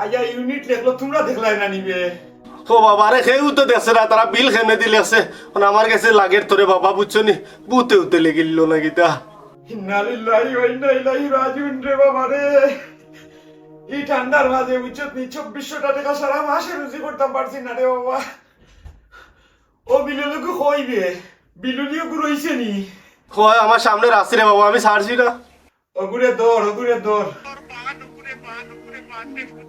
আইয়া ইউনিট লেখলো, তুমরা দেখলায় না নি বে? ও বাবা রে, কেউ তো দেখছে না, তারা বিল কেনে দি লেখছে। মানে আমার গেছে লাগের তোরে বাবা, বুঝছো নি? বুতে উতে লেগিল না কিতা? ইন্না লিল্লাহি ওয়া ইন্না ইলাইহি রাজিউন রে বাবা রে। ই ঠান্ডার মাঝে বুঝছত নি, চব্বিশশো টেকা সারা মাসে রুজি করতাম পারছি না রে বাবা। ও বিলুলিগু কই বে? বিলুলিগু রইছে নি? কই আমার সামনে রাখছি রে বাবা, আমি ছাড়ছি না। ওগুরে ধর, ওগুরে ধর।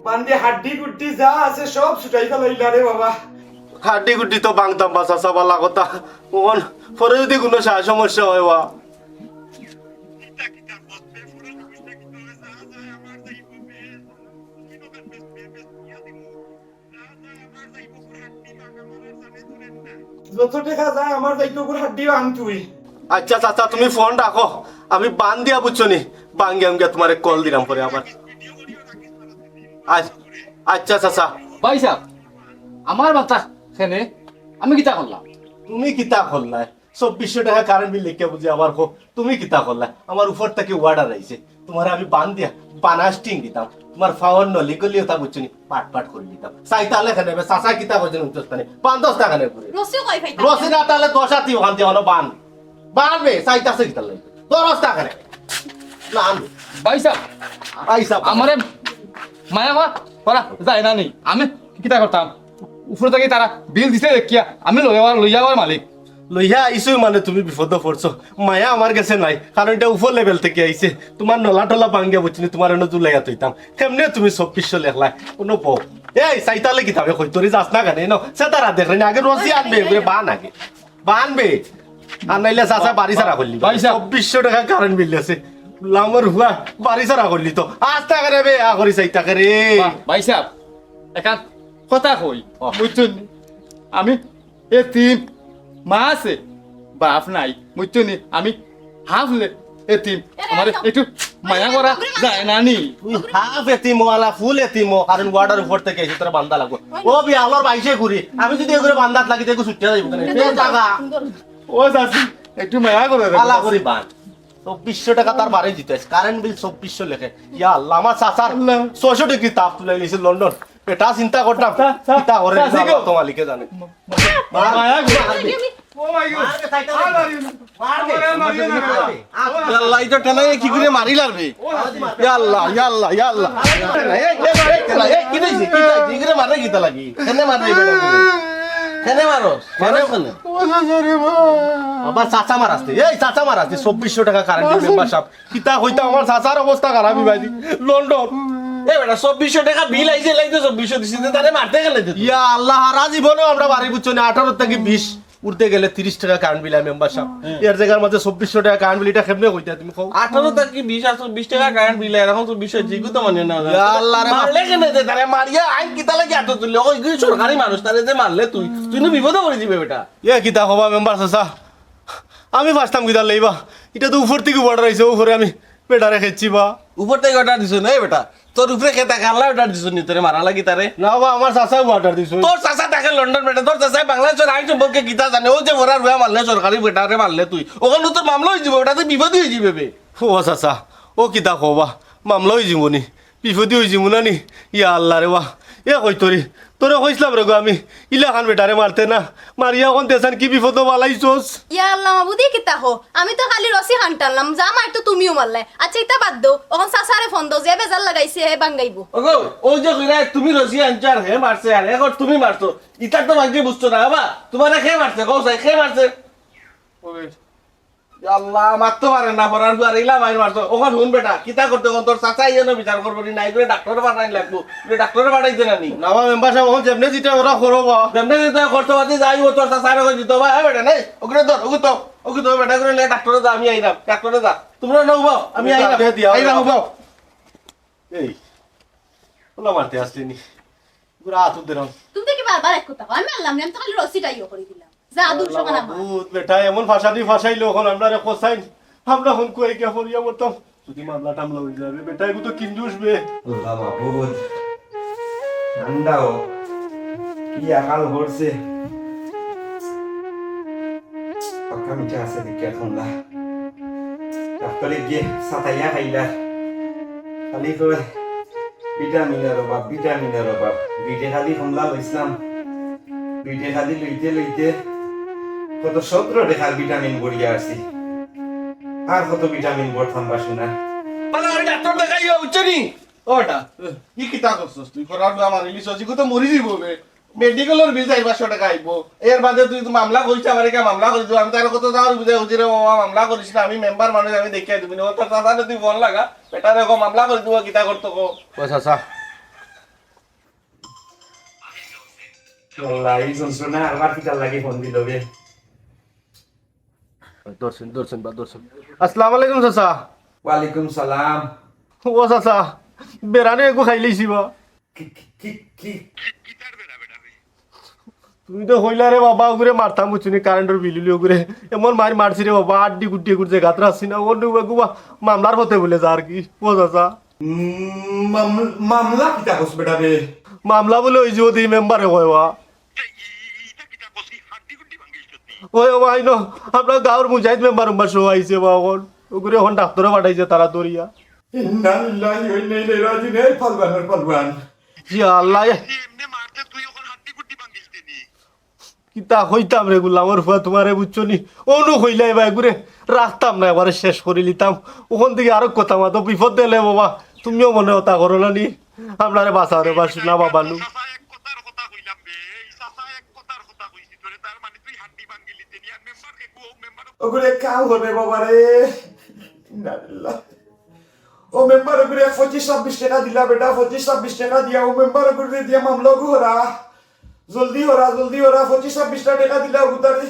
বান্দি হাড্ডি গুড্ডি যা আছে সব ছুটাই ফালাইলা রে বাবা। হাড্ডি গুড্ডি তো ভাঙতাম বা চাচা, বালা কথা। অখন পরে যুদি কুনু সা-, সমস্যা অয় বা। যত টেকা যায় আমার যাইতো ওগুর হাড্ডি ভাঙ তুই। আচ্ছা চাচা, তুমি ফোন রাখো, আমি বান দিয়া বুঝছো নি, ভাঙ্গি আমি তুমারে কল দিরাম পরে আবার। আচ্ছা, আচ্ছা চাচা। ভাইসাব, আমার মাথা কেনে, আমি কিতা করলাম? তুমি কিতা করলায়? চব্বিশশো টেকা কারেন্ট বিল লেখিয়া বুঝি আবার কও, তুমি কিতা করলায়? আমার উপর থাকি অর্ডার আইছে, তুমারে আমি বান দিয়া বানাস টিং দিতাম, তুমার পাওর নলি গলি ওটা বুঝছো নি, পাট পাট করি দিতাম। চাইতালে কেনে বে, চাচা কিতা কইছইন উঠোস তানে, বান দশ টাকা নে ঘুরে। রশি কই পাইতাম? রশি না তালে দশ আতি অখান দিয়া অনো বান। বান বে, চাইতাছে কিতা লাগে? দশ টাকা নে। না আন। ভাইসাব, আইসা আমারে মায়া করা যায় না নি? আমি কিতা করতাম? উপরে থাকি তারা বিল দিছে দেখিয়া আমি লইয়া, লইয়া যাওয়ার মালিক। লইয়া আইছো মানে তুমি বিপদো পড়ছো। মায়া আমার গেছে নাই, কারণ ইটা উপর লেভেল থাকি আইছে। তুমার নলা টলা ভাঙ্গিয়া বুঝছনি, তুমার এনো জুলাইয়া থইতাম। কেমনে তুমি চব্বিশশো লেখলায়? কোনো বউ। এই, চাইতালে কিতাবে কই, তোরে যাস না কেনে? এনো, সে তারা দেখলে না, আগে রশি আনবে, এগুলো বান আগে। বানবে। আর নাইলে চাচা বাড়ি ছাড়া করলি। ভাইসাব। চব্বিশশো টেকা কারেন্ট বিল আছে। লামর হুয়া, বাড়ি ছাড়া করলি তো। আস্তা করে বে, আ করি চাইতা করে। বা-, ভাইসাব, এখান কথা কই, অ। বুঝছনি? আমি এতিম, মা আছে, বাপ নাই, বুঝছনি? আমি হাফ লে-, এতিম। এরে আমারে এতিম। একটু মায়া করা যায় না নি? তুই হাফ এতিম ও, আলা ফুল এতিম ও, কারণ ওয়ার্ডের উপর থাকি আইছে, তোরা বান্দা লাগবো। ও বিয়ালর বাইশে ঘুরি, আমি যদি এগুলো বান্দাত লাগি, তো এগুলো ছুটিয়া যাইবো কেনে? সুন্দর, সুন্দর। ও চাচি, একটু মায়া করে দেখো, আলা চাচি। করি বান। চব্বিশশো টেকা তার বাড়ি দিতে আছে, কারেন্ট বিল চব্বিশশো লেখে। ইয়া আল্লাহ, আমার চাচার আল্লাহ। ছয়শো ডিগ্রি তাপ তুলে নিয়েছে লন্ডন। বেটা চিন্তা করতাম, চা-, চা-, কিতা করে চাচি গো। আল্লাহ তো মালিকে জানে। মায়া গো। মারবে। Oh my God। মারবে, তাই তো মারবে। মারবে। মারবে, মারবে, মারবে। মারবে। আল্লাহ, ইটা ঠেলাইয়া কি করে মারি লাগবে? ইয়া আল্লাহ, ইয়া আল্লাহ, ইয়া আল্লাহ। এই, এই, এই, এই, কি দিছে? কি দিছে? কি করে মারে, কিতা লাগি? কেনে মারে এই বেটা? কেনে মারো? মারো কেনে? ও চাচা রে বা। বাবা, চাচা মারাস তুই। এই, চাচা মারাস তুই। চব্বিশশো টেকা কারেন্ট বিল মেম্বার সাহেব। কিতা কইতাম, আমার চাচার অবস্থা খারাপ, ভাই। লন্ডন। এ বেটা, চব্বিশশো টেকা বিল আইছে, লাইতে চব্বিশশো দিছি, তে তারে মারতে গেলে তো তুই। ইয়া আল্লাহ, হারা জীবনেও আমরা বাড়ি বুঝছো না, আঠারো থাকি বিশ উঠতে গেলে তিরিশ টেকা কারেন্ট বিল আয় মেম্বার সাহেব। হ্যাঁ। এর জায়গার মাঝে চব্বিশশো টেকা কারেন্ট বিল, ইটা কেমনে কইতা তুমি কও? আঠারো থাকি বিশ আর চব্বিশ টেকা কারেন্ট বিল, এরকম চব্বিশশো জিগু তো মানে না। ইয়া আল্লাহ রে। মারলে কেনে যে তারে মারিয়া আইন কিতা লাগে আতো তুললে? ওই তুই সরকারি মানুষ, তারে যে মারলে তুই, তুই নু বিপদে পড়ি যিবে বেটা। ইয়া কিতা কবা মেম্বার চাচা? আমি ফাঁসতাম কিতা লইবা? ইটা তো উপর থাকি অর্ডার আইছে, উপরে আমি বেটারে খেচ্ছি বা। উপর থাকি অর্ডার দিছো না, এ বেটা? তোর উপরে কে থাকে? আল্লায় অর্ডার দিছো নি তোরে মারা লাগি তারে? না বা, আমার চাচায় অর্ডার দিছো। তোর চাচা থাকে লন্ডন বেটা, তোর চাচায় বাংলাদেশর আইন সম্পর্কে কিতা জানে? ও যে মরার হুয়া মারলে সরকারি বেটারে মারলে তুই, ওখানে তোর মামলা অই যিবো, ওটাতে বিপদ অই যিবে বে। ও চাচা, ও কিতা কবা? মামলা অই যিবো নি? বিপদি অই যিমু না নি? ইয়া আল্লাহ রে বা। এ কই তোরে, তোরে কইছলাম রে গো আমি, ইলাখান বেটারে মারতে না। মারিয়া অখন দেশান কি বিপদো বালাইছস। ইয়া আল্লাহ মাবুদ, ই কিতা কও? আমি তো খালি রশি খান টানলাম, যা মারতো তুমিও মারলায়। আচ্ছা, ইতা বাদ দেও, অখন চাচারে ফোন দেও, যে বেজাল লাগাইছে হে ভাঙ্গাইবো। ওগো, ও যে কইরা তুমি রশি আনছো আর হে মারছে আর এখন তুমি মারছো, ইতা তো মানষে বুঝতো না। বাবা, তুমারে কে মারছে? কও চাই, কে মারছে? ওই। ইয়া আল্লাহ, মারতো পারে না, পড়ার দুয়ারে ইলা মাইর মারতো। ওখান হুন বেটা, কিতা করতে কোন তোর চাচা ইয়ে না বিচার করবো নি, নাই করে ডাক্তারে পাঠাই লাগবো। তুই ডাক্তারে পাঠাইতে না নি? না, আমার মেম্বার সাহেব, ওখান যেমনে যেটা ওরা করো বা। যেমনে যেটা করতে পারতে যাই, ও তোর চাচা রে দিত বা, হ্যাঁ বেটা, নেই। ওগুলো ধর, ওগুলো তো, ওগুলো তো বেটা করে লে ডাক্তারে যা, আমি আইলাম, ডাক্তারে যা। তোমরা না উবাও, আমি আইলাম। দে দিয়া, আইলাম, উবাও। এই, ওলা মারতে আসলে নি। পুরা হাত উদ্ধার। তুমি তো কি বারবার এক কথা কও? আমি মারলাম না, আমি তো খালি রশিটা ইয়ে করে দিলাম। যা, দূর আল্লাহ সকাল আমার। মাবুদ, বেটা এমন ফাঁসানি ফাঁসাইলো, এখন আমরা রে কোসাইন, আমরা এখন কুয়াই গিয়া পড়িয়া মরতাম। যদি মামলা টামলা অই যাবে, বেটা এগু তো কিঞ্জুস বে। আল্লাহ মাবুদ, ঠান্ডা হ। কি আকাল করছে। পাক্কা মিঠা আছে দেখি এখন না। ডাক্তারে গিয়ে সাতাইয়া খাইলা। খালি কয়, ভিটামিনের অভাব, ভিটামিনের অভাব। দুইটা খালি কমলা লইছিলাম। দুইটা খালি লইতে লইতে কত সতেরো টেকার ভিটামিন ভরিয়া আছি। আর কত ভিটামিন ভরতাম বাসু না। মানে আমি ডাক্তার দেখাইয়া উঠছে নি? ও বেটা, ই কিতা করছস তুই? করার আমার ইলিশ আছে, তো মরি দিব বে। মেডিকেলর বিল চাইর পাঁচশো টেকা আইবো। এর বাদে তুই তো মামলা করিস, আমার এখানে মামলা করিস। আমি তার কত যাওয়ার বুঝে বুঝি রে বাবা, মামলা করিস না, আমি মেম্বার মানুষ, আমি দেখিয়া দিবি না। ও তোর চাচারে তুই ফোন লাগা, বেটারে কো মামলা করি দিব, কিতা করতো কো। ও চাচা। আল্লাহ, এই যন্ত্রণা আরবার কিতার লাগি ফোন দিল বে? দর্শন, দর্শন বা দর্শন। আসসালামু আলাইকুম চাচা। ওয়ালাইকুম সালাম। ও চাচা, বেড়ানো একটু খাইলেইছি বা। কি, কি, কি, কি? তুমি তো কইলা রে বাবা, ওগুরে মারতাম বুঝছো নি, কারেন্টর বিল উলি ওগুরে। এমন মার মারছি রে বাবা, আড্ডি গুড্ডি এগুর জাগাত রাখছি না। ওর ডুবে গুবা মামলার পথে বলে যা আর কি। ও চাচা। উম, মাম-, মামলা কিতা কস বেটা বে? মামলা বলে ওই যে ওদি মেম্বারে কয় ওয়া। ওই ও ভাই নো, আমরা গাঁওর মুজাহিদ মেম্বার উম্বার সহ আইছে বা এখন। ওগুরে এখন ডাক্তারে পাঠাইছে তারা ধরিয়া। ইন্না লিল্লাহি ওয়া ইন্না ইলাইহি রাজিউন। এই পালবান, ওই পালবান। ইয়া আল্লাহ, এ- এমনে মারতে তুই ওখান হাড্ডি গুড্ডি ভাঙিস দিনি। কিতা কইতাম রে গুলামর ফুয়া তোমারে বুঝছো নি? অনু কইলাই ভাই গুরে। রাখতাম না, একবারে শেষ করিলিতাম। অখন থাকি আরো কথা মাতো, বিপদ দিলে বাবা, তুমিও মনে অতা করো না নি? আমরারে বাঁচাও রে বা, সোনা বাবা নু। চাচা, এক কথার কথা কইলাম বে, এই চাচা, এক কথার কথা কইছি তোরে, তার মানে তুই হাড্ডি ভাঙ্গিলিতে নি, আর মেম্বার কে কো, মেম্বার ওগুরে কাম করে বাবা রে। ইন্না লিল্লাহ। ও মেম্বার ওগুরে পঁচিশ ছাব্বিশ টেকা দিলা বেটা, পঁচিশ ছাব্বিশ টেকা দিয়া ও মেম্বার ওগুরে দিয়া মামলা ওগু হরা। জলদি হরা, জলদি হরা, পঁচিশ ছাব্বিশটা টেকা দিলা ওগুতারে।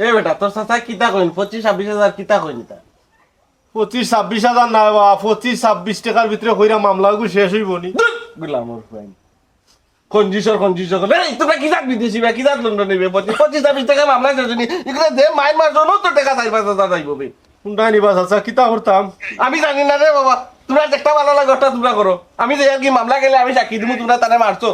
এ বেটা, তোর চাচা কিতা কইন? পঁচিশ ছাব্বিশ হাজার কিতা কইন ইতা? পঁচিশ ছাব্বিশ হাজার নায় বা, পঁচিশ ছাব্বিশ টেকার ভিতরে কইরা মামলা ওগু শেষ অইবো নি? ধুর, গুলামর ফুয়াইন। কঞ্জুসর কঞ্জুস অকল। এই, তোমরা কি জাত বিদেশি বা, কি জাত লন্ডনী বে? পঁচিশ, পঁচিশ ছাব্বিশ টেকা মামলা শেষ অইনি। ইগুরে যে মাইর মারছো, নতুন টেকা চাইর পাঁচ হাজার যাইবো বে। কুনটা নি বা চাচা, কিতা করতাম? আমি জানি না রে বাবা। তোমরা যেটা ভালা লাগে, ওটা তোমরা করো। আমি যে আর কি মামলা গেলে আমি সাক্ষী দিমু, তোমরা তারে মারছো।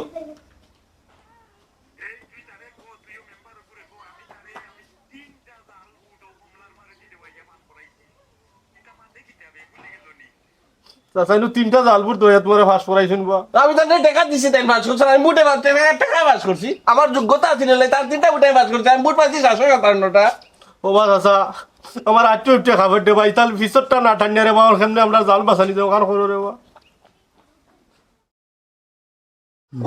চাচা, ইনু তিনটা জাল ভোট দিয়া তোমারে পাস করাইছইন বা। আমি তো টেকা দিছি, তাইন পাস করছইন, আমি ভোটে পাস, টেকা, টেকা পাস করছি। আমার যোগ্যতা আছিল না, তার তিনটা ভোটে পাস করছি, আমি ভোট পাইছি সাতশো সাতান্নটা। ও বা চাচা, আমার আটটু উঠে খাবার দে বা, ইতাল পিছরটা না টানিয়া রে বা, ওর কেমনে আমরা জাল বাঁচানি যাও, কার করো রে বা।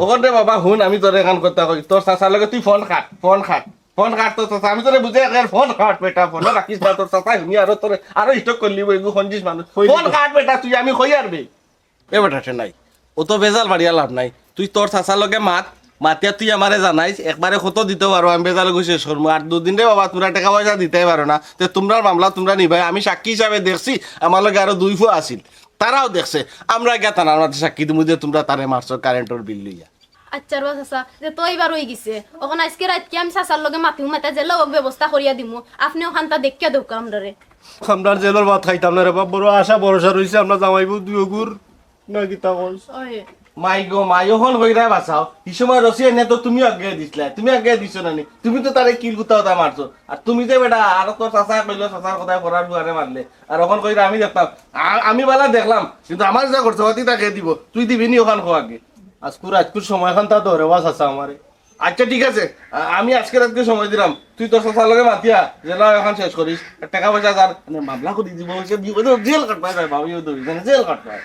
অখন রে বাবা, হুন, আমি তোরে এখান কথা কই, তোর চাচার লগে তুই phone cut, phone cut, phone cut তোর চাচা, আমি তোরে বুঝাই, ফোন কাট বেটা, ফোন রাখিস না, তোর চাচায় হুনি আরো তোরে, আরো স্ট্রোক করিলিবো, এগু কঞ্জুস মানুষ। কই ফোন দিবি? কাট বেটা, তুই আমি কই আর বে। এ বেটা, ঠে নাই, অত বেজাল বাড়িয়া লাভ নাই, তুই তোর চাচার লগে মাত, মাতিয়া তুই আমারে জানাইস, একবারে কত দিতে পারো, আমি বেজাল অগু শেষ করমু। আর দুদিন রে বাবা, তোমরা টেকা পয়সা দিতায় পারো না, তে তোমরার মামলা তোমরা নিবায়, আমি সাক্ষী হিসাবে দেখছি, আমার লগে আরো দুই ফুয়া আছিল, তারাও দেখছে, আমরা গিয়া থানার মাঝে সাক্ষী দিমু যে তোমরা তারে মারছো কারেন্টর বিল লইয়া। আচ্ছা রে বা চাচা, যে তো এইবার অই গেছে, অখন আইজকে রাইতকে আমি চাচার লগে মাতিমু, মাতিয়া যেলা অউক ব্যবস্থা করিয়া দিমু, আপনে অখানতা দেখিয়া দেউক্কা আমরারে। আমরার জেলর ভাত খাইতাম না রে বাপ, বড় আশা ভরসা রইছে আমরা জামাই বউ দুইওগুর, না কিতা কস? ওই। মাই গো মাই, অখন কইরায় বাঁচাও, হি সময় রশি আনিয়া তো তুমি আগে দিছলায়, তুমি আগে দিছো না নি? তুমি তো তারে কিল গুতা উতা মারছো, আর তুমি যে বেটা, আর তোর চাচায় কইলো, চাচার কথায় পড়ার বুয়ারে মারলে, আর অখন কইরা আমি দেখতাম, আ-, আমি বালা দেখলাম, কিন্তু আমার যা খরচপাতি তা কে দিবো, তুই দিবি নি অখান ক আগে। আজকুর, আজকুর সময়খান তা ধরে বাস আছে আমারে। আচ্ছা ঠিক আছে, আ-, আমি আইজকে রাইতকে সময় দিলাম, তুই তোর চাচার লগে মাতিয়া যেলা অখান শেষ করিস, আর টেকা পয়সা যার, মানে মামলা করি দিবো, সে বিপদে জেল কাটবায় যায়, বাবা, বিপদে জেল কাটবায়।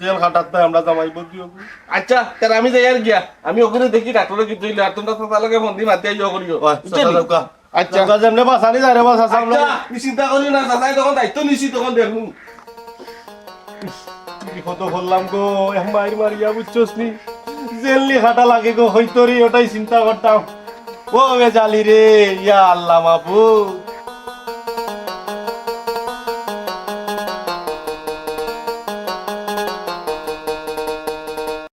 জেল কাটাত নায়, আমরা জামাই বউ দুইওগু। আচ্ছা, তাহলে আমি যাইয়ার গিয়া, আমি অগুরে দেখি ডাক্তরে কিতা অইলো, আর তোমরা চাচার লগে ফোন দি মাতিয়া ইয়ে করিও। ওই, বুঝছো চাচা নি? যাউক্কা। আচ্ছা। চাচা যেমনে বাঁচানি যায় রে বা, চাচা আমরা আচ্ছা, তুমি চিন্তা করিও না, চাচায় যখন দায়িত্ব নিছি তখন দেখমু। বিপদো পড়লাম গো, এক মাইর মারিয়া বুঝছস নি? জেল নি খাটা লাগে গো, হইতো রে, ওটাই চিন্তা করতাম। ও বেজালি রে, ইয়া আল্লাহ মাবুদ।